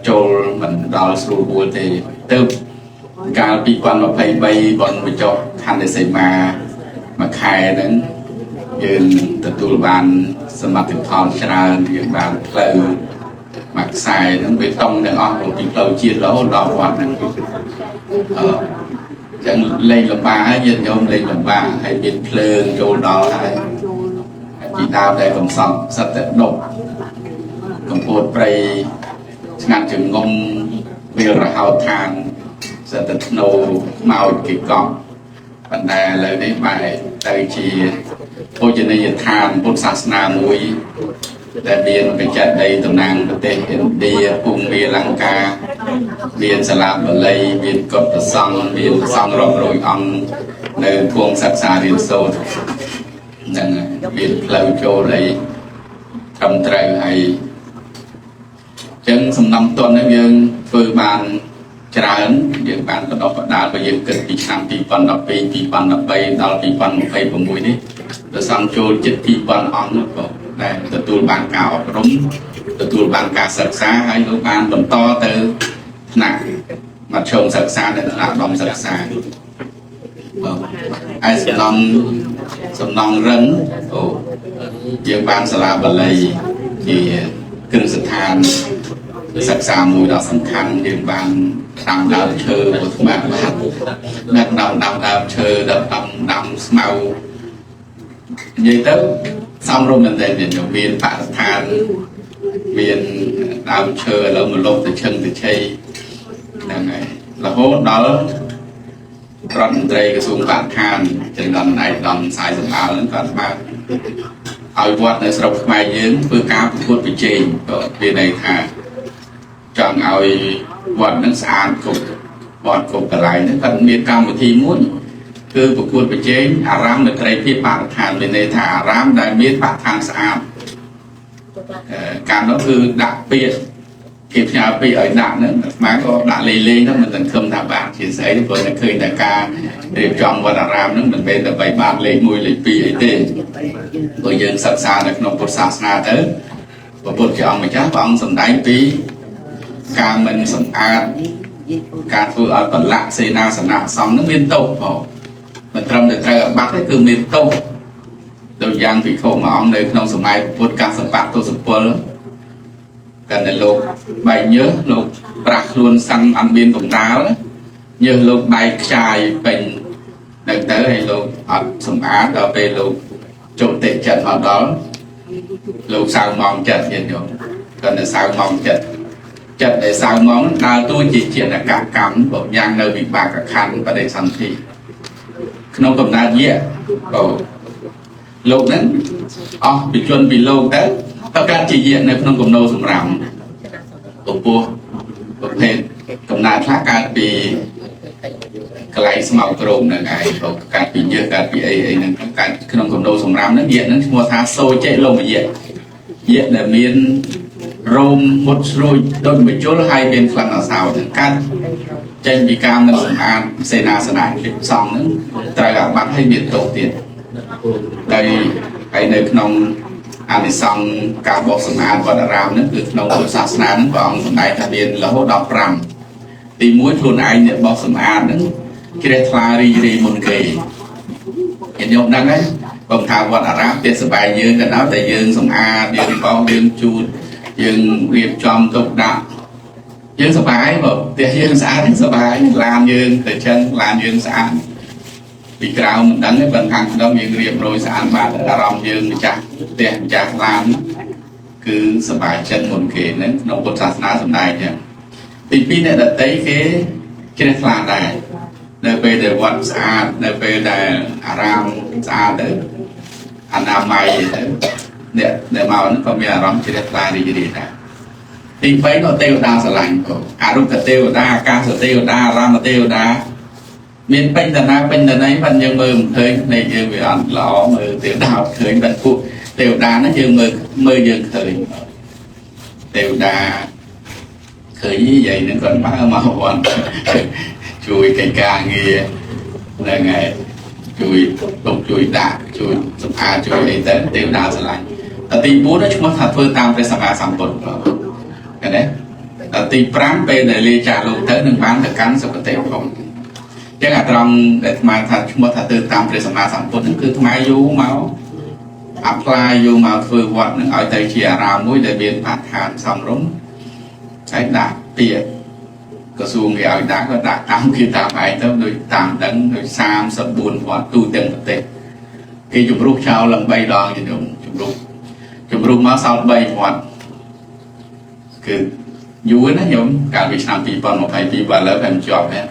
ចូលមិនដល់ស្រួលបួលទេទៅកាល2023បនបញ្ចុះខណ្ឌសីមាមួយខែហ្នឹងយើងទទួលបានសមិទ្ធផលច្រើនយើងបានផ្លូវមួយខ្សែហ្នឹងវាតុងទាំងអស់ពីផ្លូវជាតិរហូតដល់វត្តហ្នឹងចឹងលេងលំបាកហើយញាតិញោមលេងលំបាកហើយមានភ្លើងចូលដល់ហើយពីដើមដែលកំសត់សិតតែដប់កំពតព្រៃស្ងាត់ចងំវាលរហោឋានសិតតែធ្នូខ្មោចគេកប់ប៉ុន្តែឥឡូវនេះបែរទៅជាភោជនីយដ្ឋានពុទ្ធសាសនាមួយដែលមានបច្ចេកដីតំណាងប្រទេសឥណ្ឌាភូមិលង្កាមានសាលាបាលីមានកុដិសង្ឃមានសង្ឃរាប់រយអង្គនៅភូមិសិក្សារៀនសូត្រហ្នឹងមានផ្លូវចូលអីត្រឹមត្រូវហើយចឹងសំណំទន់ហ្នឹងយើងធ្វើបាន ច្រើនយើងបានបណ្ដុះបណ្ដាលបើយើងគិតពីឆ្នាំ2012 2013ដល់2026នេះព្រះសង្ឃចូលជិត2000អង្គនោះក៏ដែលទទួលបានការអប់រំទទួលបានការសិក្សាហើយលោកបានបន្តទៅថ្នាក់មធ្យមសិក្សានិងថ្នាក់ឧត្តមសិក្សាបាទឯសំណង់រឹងអូយើងបានសាលាបាលីជាគ្រឹះស្ថានសិក្សាមួយដ៏សំខាន់យើងបានដាំដើមឈើពុទ្ធបាទដាក់ដាំដើមឈើដាំដាំស្មៅនិយាយទៅសំរុំមែនទែនមានបរិស្ថានមានដើមឈើឥឡូវមកលុបទៅឈឹងទៅឆីហ្នឹងហើយរហូតដល់រដ្ឋមន្ត្រីក្រសួងបរិស្ថានចិនដល់ឯកឧត្តមសាយសម្អាល់ហ្នឹងគាត់បានឲ្យវត្តនៅស្រុកខ្មែរយើងធ្វើការប្រកួតប្រជែងក៏មានន័យថាចង់ឲ្យវត្តហ្នឹងស្អាតគ្រប់វត្តគ្រប់កន្លែងហ្នឹងគាត់មានកម្មវិធីមួយគឺប្រកួតប្រជែងអារាមនៃត្រីភាពបរិស្ថានមានន័យថាអារាមដែលមានបរិស្ថានស្អាតកាលនោះគឺដាក់ពាក្យគេផ្ញើពាក្យឲ្យដាក់ហ្នឹងអាត្មាក៏ដាក់លេងៗទៅមិនសង្ឃឹមថាបានជាស្អីព្រោះតែឃើញតែការរៀបចំវត្តអារាមហ្នឹងមិនមែនដើម្បីបានលេខ1លេខ2អីទេព្រោះយើងសិក្សានៅក្នុងពុទ្ធសាសនាទៅព្រះពុទ្ធជាអង្គម្ចាស់ព្រះអង្គសម្ដែងពីការមិនសម្អាតការធ្វើឲ្យប្រឡាក់សេនាសនៈសង្ឃហ្នឹងមានទោសផងមិនត្រឹមតែត្រូវអាបត្តិទេគឺមានទោសដូចយ៉ាងភិក្ខុមួយអង្គនៅក្នុងសម័យពុទ្ធកសបៈទសពលកាលតែលោកបែកញើសលោកប្រាស់ខ្លួនសឹងអត់មានកម្រាលញើសលោកបែកខ្ចាយពេញនឹងទៅហើយលោកអត់សម្អាតដល់ពេលលោកជោគតិចិត្តមកដល់លោកសៅម៉ងចិត្តញាតិញោមគាត់តែសៅម៉ងចិត្តចិត្តដែលសៅម៉ងដើរតួជាចេតកកម្មបើយ៉ាងនៅវិបាកខណ្ឌបដិសន្ធិក្នុងកំណើតយៈក៏លោកហ្នឹងអស់ពីជនពីលោកទៅតើកើតជាយៈនៅក្នុងកំណោសម្រាមពពោះប្រភេទកំណើតខ្លះកើតពីកន្លែងស្មៅក្រោមហ្នឹងឯងក៏កើតពីញើសកើតពីអីអីហ្នឹងកើតក្នុងកំណោសម្រាមហ្នឹងយៈហ្នឹងឈ្មោះថាសូចេលមយៈយៈដែលមានរោមមុតស្រួចដូចមជុលហើយមានក្លិនអសោហ្នឹងកើតចេញពីការមិនសម្អាតសេនាសនៈសង្ឃហ្នឹងត្រូវអាបត្តិឲ្យមានទោសទៀតហើយហើយនៅក្នុងអានិសង្សការបោសសម្អាតវត្តអារាមហ្នឹងគឺក្នុងពុទ្ធសាសនាហ្នឹងព្រះអង្គសម្ដែងថាមានរហូតដល់5ទី1ខ្លួនឯងអ្នកបោសសម្អាតហ្នឹងជ្រះថ្លារីករាយមុនគេញាតិញោមដឹងហើយបើថាវត្តអារាមផ្ទះសប្បាយយើងក៏ដោយតែយើងសម្អាតយើងបោសយើងជូតយើងរៀបចំទុកដាក់យើងសប្បាយបើផ្ទះយើងស្អាតសប្បាយឡានយើងទៅចឹងឡានយើងស្អាតពីក្រៅមិនដឹងទេបើខាងក្នុងយើងរៀបរយស្អាតបាត់អារម្មណ៍យើងម្ចាស់ផ្ទះម្ចាស់ឡានគឺសប្បាយចិត្តមុនគេហ្នឹងក្នុងពុទ្ធសាសនាសម្ដែងចឹងទី2អ្នកដតីគេជ្រះថ្លាដែរនៅពេលដែលវត្តស្អាតនៅពេលដែលអារាមស្អាតទៅអនាម័យទៅអ្នកដែលមកហ្នឹងក៏មានអារម្មណ៍ជ្រះថ្លារីករាយដែរទី3ក៏ទេវតាស្រឡាញ់ក៏អរូបទេវតាអាកាសទេវតាអារាមទេវតាមានពេញតាណាពេញតាណីបានយើងមើលមិនឃើញភ្នែកយើងវាអត់ល្អមើលទេវតាអត់ឃើញបានពួកទេវតាហ្នឹងយើងមើលយើងឃើញទេវតាឃើញយាយហ្នឹងគាត់មកវត្តជួយកិច្ចការងារហ្នឹងហើយជួយទុកជួយដាក់ជួយសម្អាតជួយអីទៅទេវតាស្រឡាញ់តែទី4ឈ្មោះថាធ្វើតាមព្រះសម្មាសម្ពុទ្ធឃើញទេតែទី5ពេលដែលលាចាស់លោកទៅនឹងបានទៅកាន់សុគតិភពចឹងអាត្រង់ដែលអាត្មាថាឈ្មោះថាទៅតាមព្រះសម្មាសម្ពុទ្ធហ្នឹងគឺអាត្មាយូរមក apply យកមកធ្វើវត្តហ្នឹងឲ្យទៅជាអារាមមួយដែលមានបរិស្ថានសមរម្យហើយដាក់ពាក្យក្រសួងគេឲ្យដាក់ក៏ដាក់តាមគេតាមឯងទៅដូចតាមដឹងដូច34វត្តទូទាំងប្រទេសគេជំរុះចោលឡើង3ដងជំរុះមកសល់3វត្តគឺយូរណាញោមកាលពីឆ្នាំ2022បាទឥឡូវតែមិនជាប់ទេ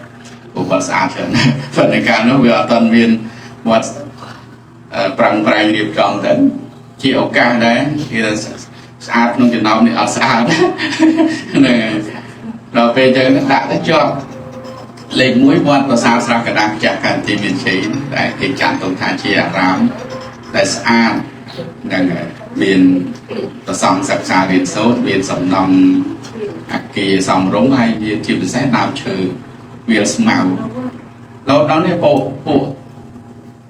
ព្រោះវត្តស្អាតច្រើនប៉ុន្តែកាលនោះវាអត់ទាន់មានវត្តប្រឹងប្រែងរៀបចំទៅជាឱកាសដែរគេថាស្អាតក្នុងចំណោមនេះអត់ស្អាតហ្នឹងដល់ពេលចឹងដាក់ទៅជាប់លេខ1វត្តប្រាសាទស្រះកណ្ដាលម្ចាស់កាន់ទីមានជ័យដែលគេចាត់ទុកថាជាអារាមដែលស្អាតហ្នឹងមានប្រសង់សិក្សារៀនសូត្រមានសំណង់ អាគារសំរុងហើយជាពិសេសដើមឈើវាលស្មៅដល់ដល់នេះពួក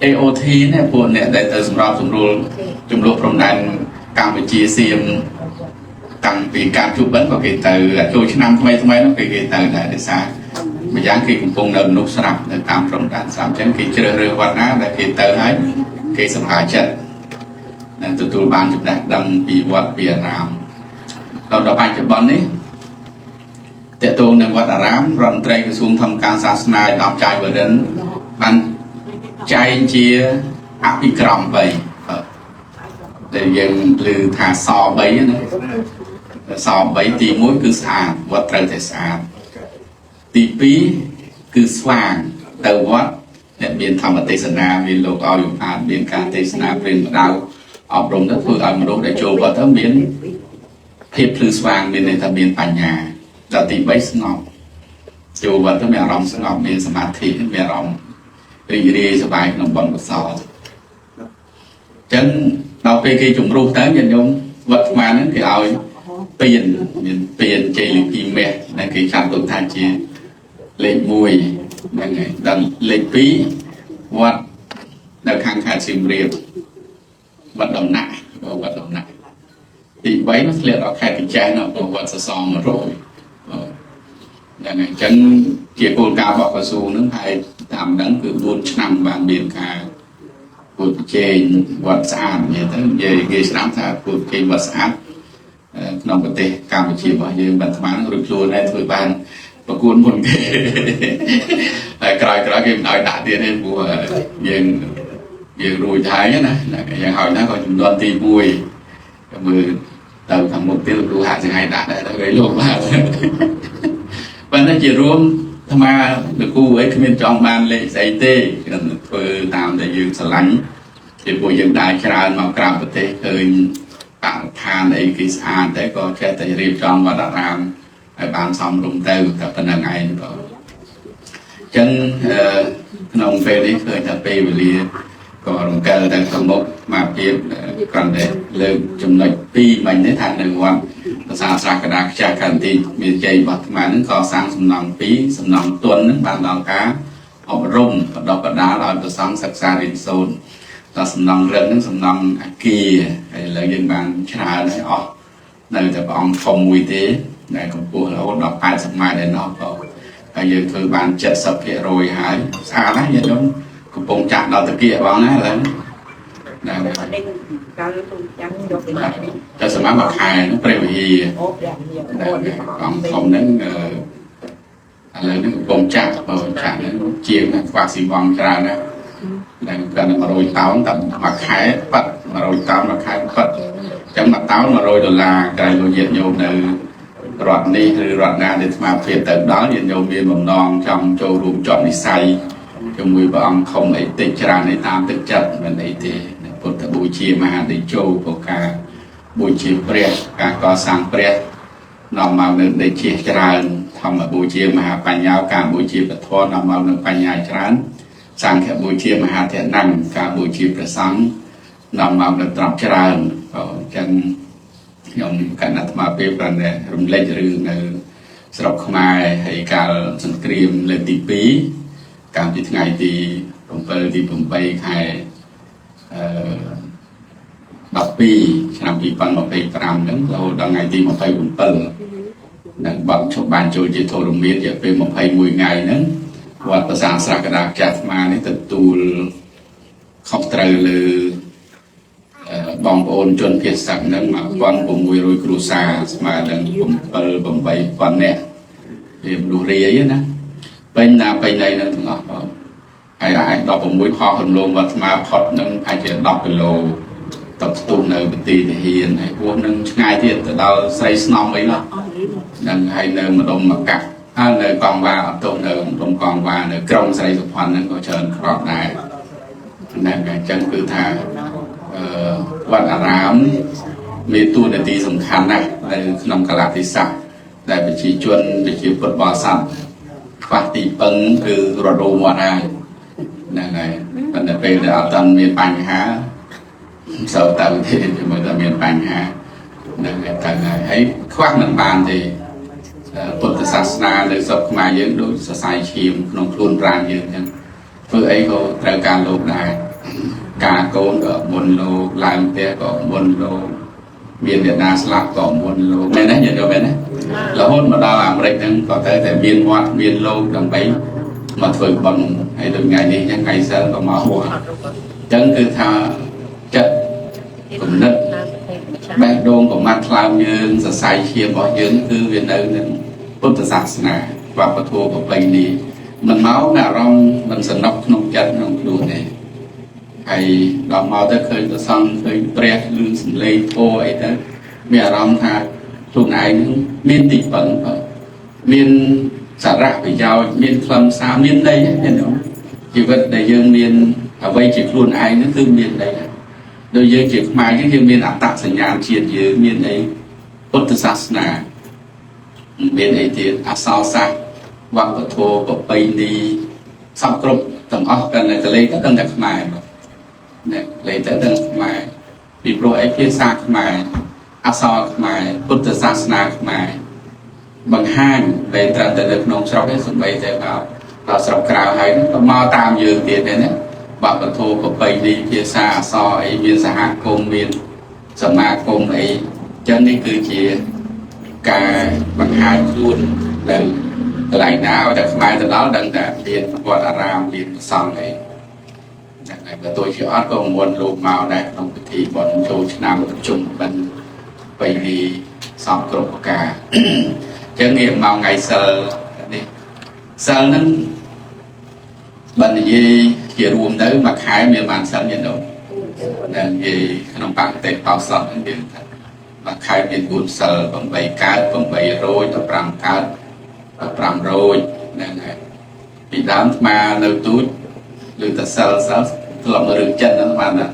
AOT នេះពួកអ្នកដែលទៅសម្របសម្រួលចំនួនព្រំដែនកម្ពុជាសៀមតាំងពីការជួបបិណ្ឌក៏គេទៅចូលឆ្នាំថ្មីថ្មីនោះគេទៅដែរដោយសារម្យ៉ាងគេកំពុងនៅមនុស្សស្រាប់នៅតាមព្រំដែនស្រាប់អញ្ចឹងគេជ្រើសរើសវត្តណាដែលគេទៅហើយគេសប្បាយចិត្តនិងទទួលបានចំណេះដឹងពីវត្តពីអារាមដល់ដល់បច្ចុប្បន្ននេះតកតងនឹងវត្តអារាមរដ្ឋមន្ត្រីក្រសួងធម្មការសាសនាឧត្តមចាយវរិនបានចែងជាអភិក្រម3ដែលយើងឮថាស3ណាស3ទី1គឺស្អាតវត្តត្រូវតែស្អាតទី2គឺស្វាងទៅវត្តអ្នកមានធម្មទេសនាមានលោកឲ្យអានមានការទេសនាព្រានបដៅអប់រំទៅធ្វើឲ្យមនុស្សដែលចូលវត្តទៅមានភាពភ្លឺស្វាងមានន័យថាមានបញ្ញាដល់ទី3ស្ងប់ចូលវត្តទៅមានអារម្មណ៍ស្ងប់មានសមាធិមានអារម្មណ៍រីករាយសប្បាយក្នុងបុណ្យកុសលអញ្ចឹងដល់ពេលគេជំរុះទៅញាតិញោមវត្តស្មានហ្នឹងគេឲ្យពៀនមានពៀនជ័យលីពីមាសដែលគេចាត់ទុកថាជាលេខ1ហ្នឹងហើយដល់លេខ2វត្តនៅខាងខេត្តសៀមរាបវត្តដំណាក់វត្តដំណាក់ទី3នោះធ្លាក់ដល់ខេត្តកញ្ចេះនោះវត្តសសង100ហ្នឹងហើយអញ្ចឹងជាគោលការណ៍របស់ក្រសួងហ្នឹងហើយតាមហ្នឹងគឺ4ឆ្នាំបានមានការគួរប្រជែងវត្តស្អាតនិយាយទៅនិយាយគេស្ដាប់ថាគួរប្រជែងវត្តស្អាតក្នុងប្រទេសកម្ពុជារបស់យើងបានស្មានរួចខ្លួនដែរធ្វើបានប្រកួតមុនគេតែក្រោយៗគេមិនឲ្យដាក់ទៀតទេព្រោះយើងរួចហើយណាយ៉ាងហើយណាក៏ចំនួនទី1មើលទៅខាងមុខទៀតលោកគ្រូហាក់ចង្អៃដាក់ដែរទៅគេលោកបាទប៉ុន្តែជារួមអាត្មាលោកគ្រូអីគ្មានចង់បានលេខស្អីទេគឺធ្វើតាមដែលយើងស្រឡាញ់ពីព្រោះយើងដើរច្រើនមកក្រៅប្រទេសឃើញបរិស្ថានអីគេស្អាតតែក៏ចេះតែរៀបចំវត្តអារាមឲ្យបានសមរម្យទៅតែប៉ុណ្្នឹងឯងបងអញ្ចឹងក្នុងពេលនេះឃើញថាពេលវេលាក៏រំកិលទៅខាងមុខមកភាពគ្រាន់តែលើកចំណុច2មិញនេះថានៅវត្តប្រាសាទស្រះកណ្ដាលខ្ចាស់កន្ទីមានជ័យរបស់អាត្មាហ្នឹងក៏សាងសំណង់2សំណង់ទន់ហ្នឹងបានដល់ការអប់រំបណ្ដុះបណ្ដាលឲ្យព្រះសង្ឃសិក្សារៀនសូត្រដល់សំណង់រឹងហ្នឹងសំណង់អាគារហើយឥឡូវយើងបានច្រើនហើយអស់នៅតែព្រះអង្គធំមួយទេដែលកម្ពស់រហូតដល់80ម៉ែត្រឯណោះក៏ហើយយើងធ្វើបាន70%ហើយស្អាតណាស់ញាតិញោមកំពុងចាក់ដល់តាគៀបងណាឥឡូវណាតែសម្រាប់មួយខែនោះព្រះវិហារអង្គធំហ្នឹងឥឡូវនេះកំពុងចាក់បើចាក់ហ្នឹងជាងខ្វះស៊ីវងច្រើនណាស់ដែលគាត់100តោនតែមួយខែប៉ាត់100តោនមួយខែប៉ាត់អញ្ចឹងមួយតោន100ដុល្លារក្រែងលោកញាតិញោមនៅរដ្ឋនេះឬរដ្ឋណាដែលស្មារតីទៅដល់ញាតិញោមមានបំណងចង់ចូលរួមជាប់និស័យជាមួយព្រះអង្គធំអីតិចច្រើននេះតាមទឹកចិត្តមិនអីទេពុទ្ធបូជាមហាតេជោប្រការបូជាព្រះការកសាងព្រះនាំមកនៅដេជះច្រើនធម្មបូជាមហាបញ្ញាការបូជាពធនាំមកនៅបញ្ញាច្រើនសង្ឃបូជាមហាធនំការបូជាព្រះសង្ឃនាំមកនៅទ្រព្យច្រើនអញ្ចឹងខ្ញុំកណ្ដាលអាត្មាពេលបានរំលេចរឿងនៅស្រុកខ្មែរហើយកាលសង្គ្រាមលើកទី2កាលពីថ្ងៃទី7ទី8ខែ12ឆ្នាំ2025ហ្នឹងរហូតដល់ថ្ងៃទី27នឹងបាត់ឈប់បានចូលជាធរមានរយៈពេល21ថ្ងៃហ្នឹងវត្តប្រាសាទស្រះកណ្ដាលខ្ចាស់អាត្មានេះទទួលខុសត្រូវលើបងប្អូនជនភៀសសឹកហ្នឹង1600គ្រួសារស្មើនឹង7 8000នាក់វាមនុស្សរាយណាពេញណាពេញណីហ្នឹងទាំងអស់បងហើយអាច16ហោះរំលងវត្តអាត្មាផុតហ្នឹងអាចជា10គីឡូតបស្ទុះនៅបន្ទាយទាហានហើយពោះនឹងឆ្ងាយទៀតទៅដល់ស្រីស្នំអីនោះនឹងហើយនៅម្ដុំមកកាក់ហើយនៅកងវ៉ាអត់ទោសនៅម្ដុំកងវ៉ានៅក្រុងស្រីសុផាន់ហ្នឹងក៏ច្រើនក្របដែរហ្នឹងហើយអញ្ចឹងគឺថាវត្តអារាមមានតួនាទីសំខាន់ណាស់នៅក្នុងកលៈទេសៈដែលប្រជាជនប្រជាពុទ្ធបរិស័ទខ្វះទីពឹងគឺរដូវវត្តហើយហ្នឹងហើយប៉ុន្តែពេលដែលអត់ទាន់មានបញ្ហាសូវទៅទេមើលតែមានបញ្ហាហ្នឹងទៅហើយហើយខ្វះមិនបានទេ ពុទ្ធសាសនានៅស្រុកខ្មែរយើងដូចសរសៃឈាមក្នុងខ្លួនប្រាណយើងអញ្ចឹងធ្វើអីក៏ត្រូវការលោកដែរការកូនក៏មុនលោកឡើងផ្ទះក៏មុនលោកមានអ្នកណាស្លាប់ក៏មុនលោកមែនទេញាតិញោមមែនទេរហូតមកដល់អាមេរិកហ្នឹងក៏ត្រូវតែមានវត្តមានលោកដើម្បីមកធ្វើបុណ្យហើយដូចថ្ងៃនេះអញ្ចឹងថ្ងៃសិលក៏មកវត្តអញ្ចឹងគឺថាចិត្តគំនិតបេះដូងក៏ម៉ាត់ថ្លើមយើងសរសៃឈាមរបស់យើងគឺវានៅនឹងពុទ្ធសាសនាវប្បធម៌ប្រពៃណីមិនមកមានអារម្មណ៍មិនសំណុកក្នុងចិត្តក្នុងខ្លួនទេហើយដល់មកទៅឃើញព្រះសង្ឃឃើញព្រះឮសំឡេងធម៌អីទៅមានអារម្មណ៍ថាខ្លួនឯងមានទីពឹងមានសារៈប្រយោជន៍មានខ្លឹមសារមានន័យទេជីវិតដែលយើងមានអ្វីជាខ្លួនឯងហ្នឹងគឺមានន័យដូចយើងជាខ្មែរយើងមានអត្តសញ្ញាណជាតិយើងមានអីពុទ្ធសាសនាមានអីទៀតអក្សរសាស្ត្រវប្បធម៌ប្រពៃណីសពគ្រប់ទាំងអស់កាន់តែកលេទៅកាន់តែខ្មែរនេះលេទៅដល់ខ្មែរពីព្រោះអីភាសាខ្មែរអក្សរខ្មែរពុទ្ធសាសនាខ្មែរបង្ហាញពេលត្រឹមតែនៅក្នុងស្រុកទេសំបីតែមកដល់ស្រុកក្រៅហើយក៏មកតាមយើងទៀតដែរណាវប្បធម៌ប្រពៃណីភាសាអក្សរអីមានសហគមន៍មានសមាគមអីចឹងនេះគឺជាការបង្ហាញខ្លួននៅកន្លែងណាឲ្យតែខ្មែរទៅដល់ដឹងតែមានវត្តអារាមមានព្រះសង្ឃអីហ្នឹងហើយបើទោះជាអត់ក៏មុនលោកមកដែរក្នុងពិធីបុណ្យចូលឆ្នាំប្រជុំបិណ្ឌបីនេះសពគ្រប់ប្រការចឹងងាកមកថ្ងៃសិលនេះសិលហ្នឹងបើនិយាយជារួមទៅមួយខែមានបានសិលញាតិញោមដែលនិយាយក្នុងបកតិបោសតហ្នឹងយើងថាមួយខែមាន4សិល8កើត8រោច15កើត15រោចហ្នឹងហើយពីដើមអាត្មានៅទូចឬតែសិលសិលធ្លាប់រឿងចិត្តហ្នឹងបានថា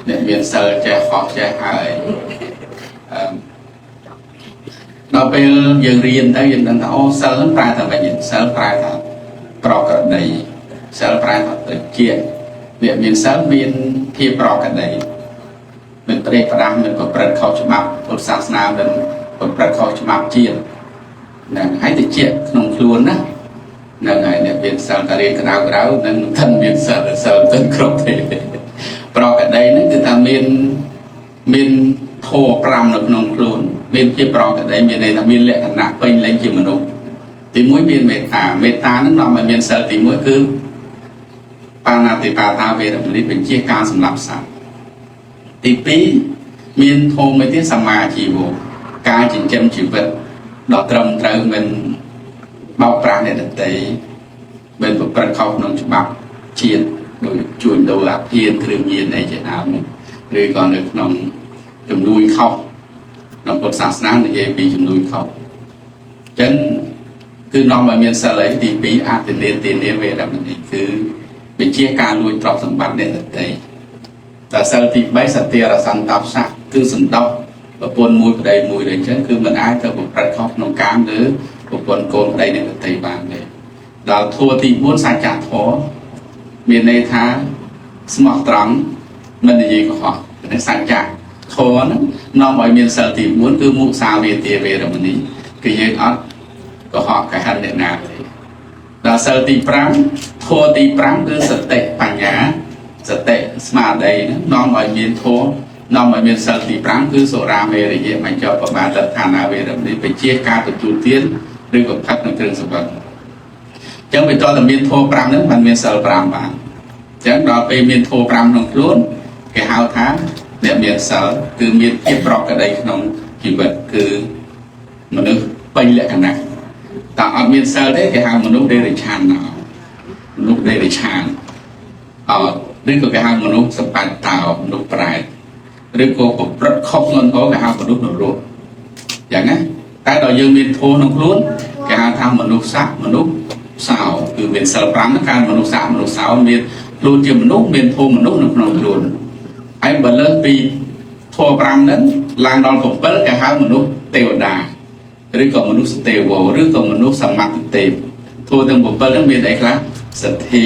អ្នកមានសិលចេះខុសចេះហើយដល់ពេលយើងរៀនទៅយើងដឹងថាអូសិលហ្នឹងប្រែថាម៉េចសិលប្រែថាប្រក្រតីសិលប្រែថាត្រជាអ្នកមានសិលមានភាពប្រក្រតីមិនប្រេះផ្ដាស់មិនប្រព្រឹត្តខុសច្បាប់ពុទ្ធសាសនាមិនប្រព្រឹត្តខុសច្បាប់ជាតិហ្នឹងហើយត្រជាក្នុងខ្លួនណាហ្នឹងហើយអ្នកមានសិលតែរៀនក្តៅក្តៅនឹងមិនทันមានសិលសិលទៅគ្រប់ទេប្រក្រតីហ្នឹងគឺថាមានធម៌5នៅក្នុងខ្លួនមានភាពប្រក្រតីមានន័យថាមានលក្ខណៈពេញលេញជាមនុស្សទី1មានមេត្តាមេត្តាហ្នឹងនាំឲ្យមានសិលទី1គឺបាណាតិបាតាវេរមណីបញ្ជាការសម្លាប់សត្វទី2មានធម៌មួយទៀតសម្មាជីវោការចិញ្ចឹមជីវិតដ៏ត្រឹមត្រូវមិនបោកប្រាស់អ្នកដទៃមិនប្រព្រឹត្តខុសក្នុងច្បាប់ជាតិដូចជួញដូរអាភៀនគ្រឿងញៀនអីជាដើមឬក៏នៅក្នុងចំនួនខុសក្នុងពុទ្ធសាសនានិយាយពីចំនួនខុសអញ្ចឹងគឺនាំឲ្យមានសិលអីទី2អតិនេទានាវេរមណីគឺវិជាការលួចទ្រព្យសម្បត្តិអ្នកដទៃតែសិលទី3សតិរសន្តោសៈគឺសន្តោសប្រពន្ធមួយប្តីមួយអញ្ចឹងគឺមិនអាចទៅប្រព្រឹត្តខុសក្នុងកាមឬប្រពន្ធកូនប្តីអ្នកដទៃបានទេដល់ធម៌ទី4សច្ចធម៌មានន័យថាស្មោះត្រង់មិននិយាយកុហកនេះសច្ចធម៌ហ្នឹងនាំឲ្យមានសិលទី4គឺមុសាវាទាវេរមណីគឺយើងអត់កុហកកហិនអ្នកណាទេដល់សិលទី5ធម៌ទី5គឺសតិបញ្ញាសតិស្មារតីហ្នឹងនាំឲ្យមានធម៌នាំឲ្យមានសិលទី5គឺសុរាមេរយៈបញ្ចប់បបាតឋានាវេរមណីបញ្ជាការទទួលទានឬក៏ផឹកនៅគ្រឿងស្រវឹងអញ្ចឹងវាតតែមានធម៌5ហ្នឹងបានមានសិល5បានអញ្ចឹងដល់ពេលមានធម៌5ក្នុងខ្លួនគេហៅថាអ្នកមានសិលគឺមានភាពប្រក្រតីក្នុងជីវិតគឺមនុស្សពេញលក្ខណៈតែអត់មានសិលទេគេហៅមនុស្សដេរឆានមនុស្សដេរឆានអត់ឬក៏គេហៅមនុស្សសម្បត្តិតោមនុស្សប្រែតឬក៏ប្រព្រឹត្តខុសធ្ងន់ធ្ងរគេហៅមនុស្សនរកយ៉ាងណាតែដល់យើងមានធម៌ក្នុងខ្លួនគេហៅថាមនុស្សស័កមនុស្សសោគឺមានសិល5ហ្នឹងការមនុស្សស័កមនុស្សសោមានខ្លួនជាមនុស្សមានធម៌មនុស្សនៅក្នុងខ្លួនហើយបើលើសពីធម៌5ហ្នឹងឡើងដល់7គេហៅមនុស្សទេវតាឬក៏មនុស្សទេវោឬក៏មនុស្សសមត្ថទេពធម៌ទាំង7ហ្នឹងមានអីខ្លះសទ្ធា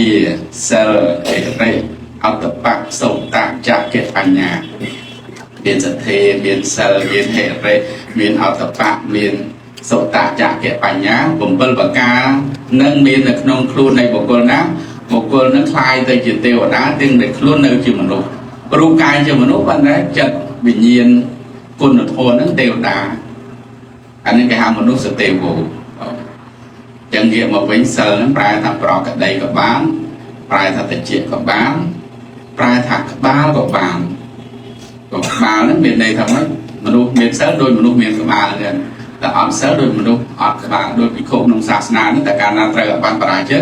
សិលហិរិអត្តបៈសោតៈចក្ខុបញ្ញាមានសទ្ធាមានសិលមានហិរិមានអត្តបៈមាន សុតចកបញ្ញា7ប្រការនឹងមាននៅក្នុងខ្លួននៃបុគ្គលណាបុគ្គលនឹងคล้ายទៅជាទេវតាទាំងដែលខ្លួននៅជាមនុស្សរូបកាយជាមនុស្សប៉ុន្តែចិត្តវិញ្ញាណគុណធម៌នឹងទេវតាអានេះគេហៅមនុស្សទេវោចឹងងាកមកវិញសិលនឹងប្រែថាប្រកដីក៏បានប្រែថាតិចក៏បានប្រែថាក្បាលក៏បានក៏ក្បាលហ្នឹងមានន័យថាម៉េចមនុស្សមានសិលដោយមនុស្សមានក្បាលហ្នឹងតែអត់សិលដោយមនុស្សអត់ក្បាលដោយពិភពក្នុងសាសនានេះតែកាលណាត្រូវបានបរាជ័យ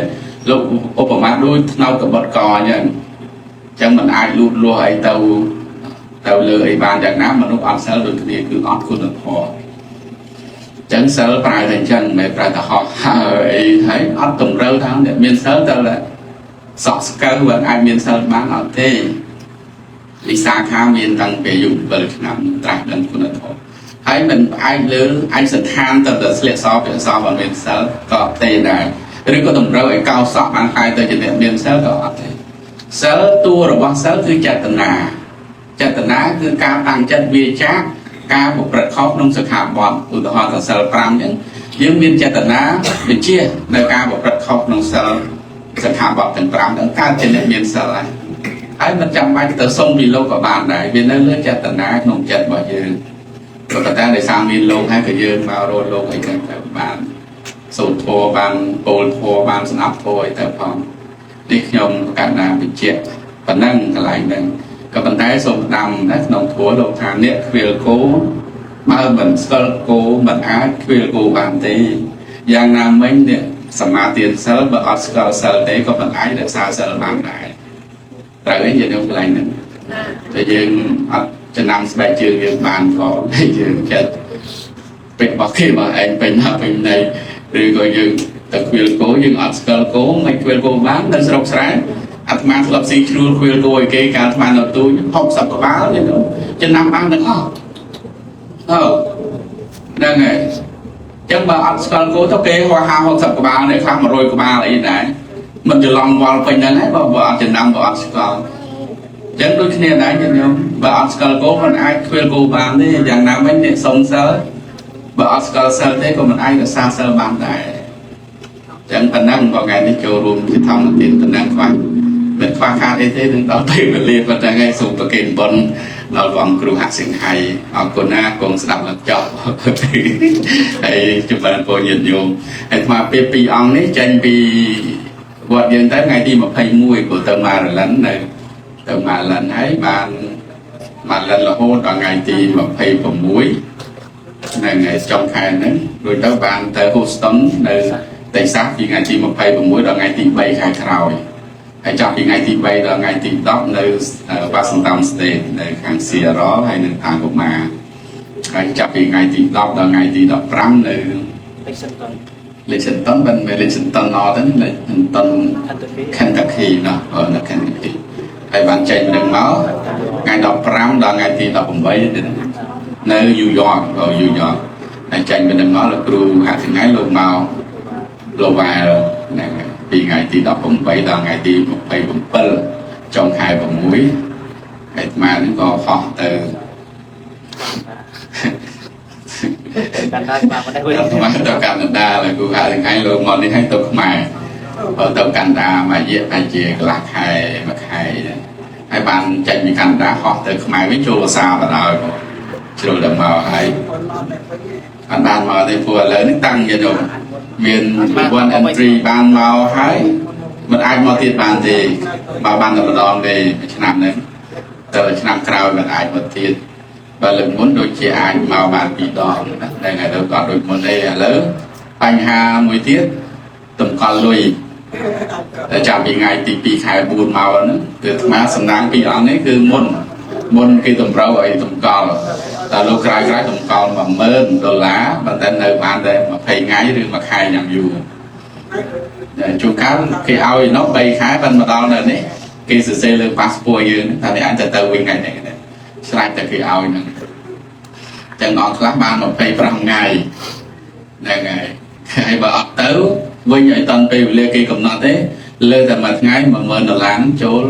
លោកឧបមាដូចថ្នោតកបុតកអញ្ចឹងចឹងមិនអាចលូតលាស់អីទៅលើអីបានយ៉ាងណាមនុស្សអត់សិលដូចគ្នាគឺអត់គុណធម៌ចឹងសិលប្រែតែអញ្ចឹងមិនប្រែតែហោះហើយអីហើយអត់តម្រូវថាអ្នកមានសិលទៅសក់ស្កើមិនអាចមានសិលបានអត់ទេវិសាខាមានតាំងពីអាយុ7ឆ្នាំត្រាស់ដឹងគុណធម៌ហើយមិនផ្អែកលើឯកសន្តានទៅតែស្លៀកសពាក់សបើមានសិលក៏ទេដែរឬក៏តម្រូវឲ្យកោសក់បានខ្លាយទៅជាអ្នកមានសិលក៏អត់ទេសិលតួរបស់សិលគឺចេតនាចេតនាគឺការតាំងចិត្តវាចាការប្រព្រឹត្តខុសក្នុងសិក្ខាបទឧទាហរណ៍ថាសិល5អញ្ចឹងយើងមានចេតនាវិជានៅការប្រព្រឹត្តខុសក្នុងសិលសិក្ខាបទទាំង5ហ្នឹងកើតជាអ្នកមានសិលហើយមិនចាំបាច់ទៅសុំពីលោកក៏បានដែរវានៅលើចេតនាក្នុងចិត្តរបស់យើងក៏ប៉ុន្តែដោយសារមានលោកហើយក៏យើងមករកលោកអីចឹងទៅបានសូត្រធម៌បានពោលធម៌បានស្ដាប់ធម៌អីទៅផងនេះខ្ញុំកណ្ណាបញ្ជាក់ប៉ុណ្ណឹងកន្លែងហ្នឹងក៏ប៉ុន្តែសូមផ្ដាំណាក្នុងធម៌លោកថាអ្នកខ្វៀលគោបើមិនស្គាល់គោមិនអាចខ្វៀលគោបានទេយ៉ាងណាមិញអ្នកសមាទានសិលបើអត់ស្គាល់សិលទេក៏មិនអាចរក្សាសិលបានដែរត្រូវឯងយើងនៅកន្លែងហ្នឹងតែយើងអត់ចំណាំស្បែកជើងយើងបានផងយើងចិត្តពេករបស់គេរបស់ឯងពេញណាពេញណីឬក៏យើងទៅខ្វៀលគោយើងអត់ស្គាល់គោមិនខ្វៀលគោបាននៅស្រុកស្រែអាត្មាធ្លាប់ស៊ីជ្រួលខ្វៀលគោឲ្យគេកាលអាត្មានៅទូច60ក្បាលទេចំណាំបានទាំងអស់អឺហ្នឹងហើយចឹងបើអត់ស្គាល់គោទៅគេហោះ50 60ក្បាលនេះខ្លះ100ក្បាលអីដែរមិនច្រឡំវល់ពេញហ្នឹងហើយបើអត់ចំណាំបើអត់ស្គាល់ចឹងដូចគ្នាដែរញាតិញោមបើអត់ស្គាល់គោមិនអាចខ្វៀលគោបានទេយ៉ាងណាមិញអ្នកសុំសិលបើអត់ស្គាល់សិលទេក៏មិនអាចរក្សាសិលបានដែរចឹងប៉ុណ្ណឹងបើថ្ងៃនេះចូលរួមជាធម្មទានប៉ុណ្ណឹងខ្វះមិនខ្វះខាតអីទេនឹងដល់ពេលវេលាប៉ុណ្ណឹងហើយសូមប្រគេនបុណ្យដល់ព្រះអង្គគ្រូហាក់សង្ហៃអរគុណណាគង់ស្ដាប់ដល់ចប់ហើយចម្រើនពរញាតិញោមហើយអាត្មាពេលពីរអង្គនេះចេញពីវត្តយើងទៅថ្ងៃទី21ព្រោះទៅម៉ារឡិននៅទៅម៉ាឡិនហើយបានម៉ាឡិនរហូតដល់ថ្ងៃទី26នៅថ្ងៃចុងខែហ្នឹងរួចទៅបានទៅហូស្តុននៅតេសាសពីថ្ងៃទី26ដល់ថ្ងៃទី3ខែក្រោយហើយចាប់ពីថ្ងៃទី3ដល់ថ្ងៃទី10នៅ Washington State នៅខាង Seattle ហើយនៅខាងកុមារហើយចាប់ពីថ្ងៃទី10ដល់ថ្ងៃទី15នៅ Lexington មិនមែន Lexington ណទេ Lexington Kentucky ណោះនៅ Kentucky ហើយបានចេញនឹងមកថ្ងៃ15ដល់ថ្ងៃទី18នៅ New York New York ហើយចេញពីនឹងមកលោកគ្រូហាក់ថ្ងៃលោកមកលោកវ៉ែលហ្នឹងពីថ្ងៃទី18ដល់ថ្ងៃទី27ចុងខែ6ហើយអាត្មាហ្នឹងក៏ហោះទៅ កាណាដាមកដែរអាត្មាទៅកាណាដាលោកគ្រូហាក់ថ្ងៃលោកមកនេះឲ្យទៅខ្មែរបើទៅកាណាដាមួយរយៈហើយជាកន្លះខែមួយខែហើយបានចេញពីកាណាដាហោះទៅខ្មែរវិញចូលភាសាបណ្ដោយជ្រុលដល់មកហើយអត់បានមកទេព្រោះឥឡូវនេះតាំងយកមាន one entry បានមកហើយមិនអាចមកទៀតបានទេបើបានតែម្ដងទេមួយឆ្នាំហ្នឹងទៅឆ្នាំក្រោយមិនអាចមកទៀតបើលើកមុនដូចជាអាចមកបានពីរដងណាតែថ្ងៃទៅក៏ដូចមុនទេឥឡូវបញ្ហាមួយទៀតតម្កល់លុយតែចាប់ពីថ្ងៃទី2ខែ4មកហ្នឹងគឺអាត្មាសំណាងពីរអង្គនេះគឺមុនគេតម្រូវឲ្យតម្កល់តែលោកក្រោយៗតម្កល់10000ដុល្លារប៉ុន្តែនៅបានតែ20ថ្ងៃឬមួយខែយ៉ាងយូរជួនកាលគេឲ្យនោះ3ខែប៉ុន្តែមកដល់នៅនេះគេសរសេរលើប៉ាសពតយើងថានេះអញទៅវិញថ្ងៃនេះស្រេចតែគេឲ្យហ្នឹងចឹងអង្គខ្លះបាន25ថ្ងៃហ្នឹងហើយហើយបើអត់ទៅវិញឲ្យតាន់ពេលវេលាគេកំណត់ទេលើតែមួយថ្ងៃ10000ដុល្លារចូល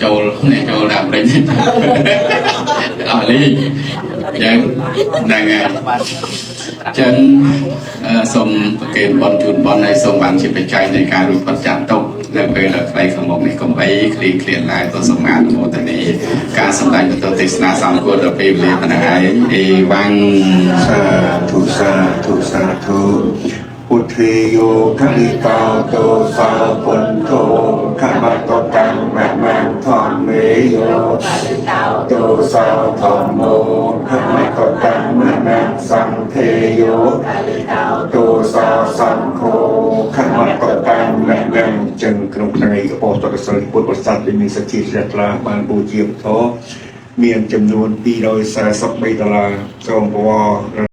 ចូលនេះចូលដល់អាមេរិកអស់លី ចឹងហ្នឹងហើយចឹងសូមប្រគេនបន់ជូនបន់ហើយសូមបានជាបច្ច័យនៃការរួចផុតចាកទុក្ខនៅពេលដ៏ខ្លីខាងមុខនេះកុំបីឃ្លៀងឃ្លាតឡើយក៏សូមអនុមោទនាការសម្ដែងបន្ទោទេសនាសំគួរដល់ពេលវេលាប៉ុណ្ណឹងឯងអេវ៉ាំង សាធុសាធុសាធុពុទ្ធាយោខลิតោតោសោពុទ្ធោខមតតាំងមមធម្មេយោតោសោធម្មោខមតតាំងមមសង្ឃេយោតោសោសង្ឃោខមតតាំងមមចឹងក្នុងថ្ងៃកពោតកសិលពុទ្ធបរិស័ទដែលមានសទ្ធាជ្រះថ្លាបានបូជាពធមានចំនួន243ដុល្លារសូមពរ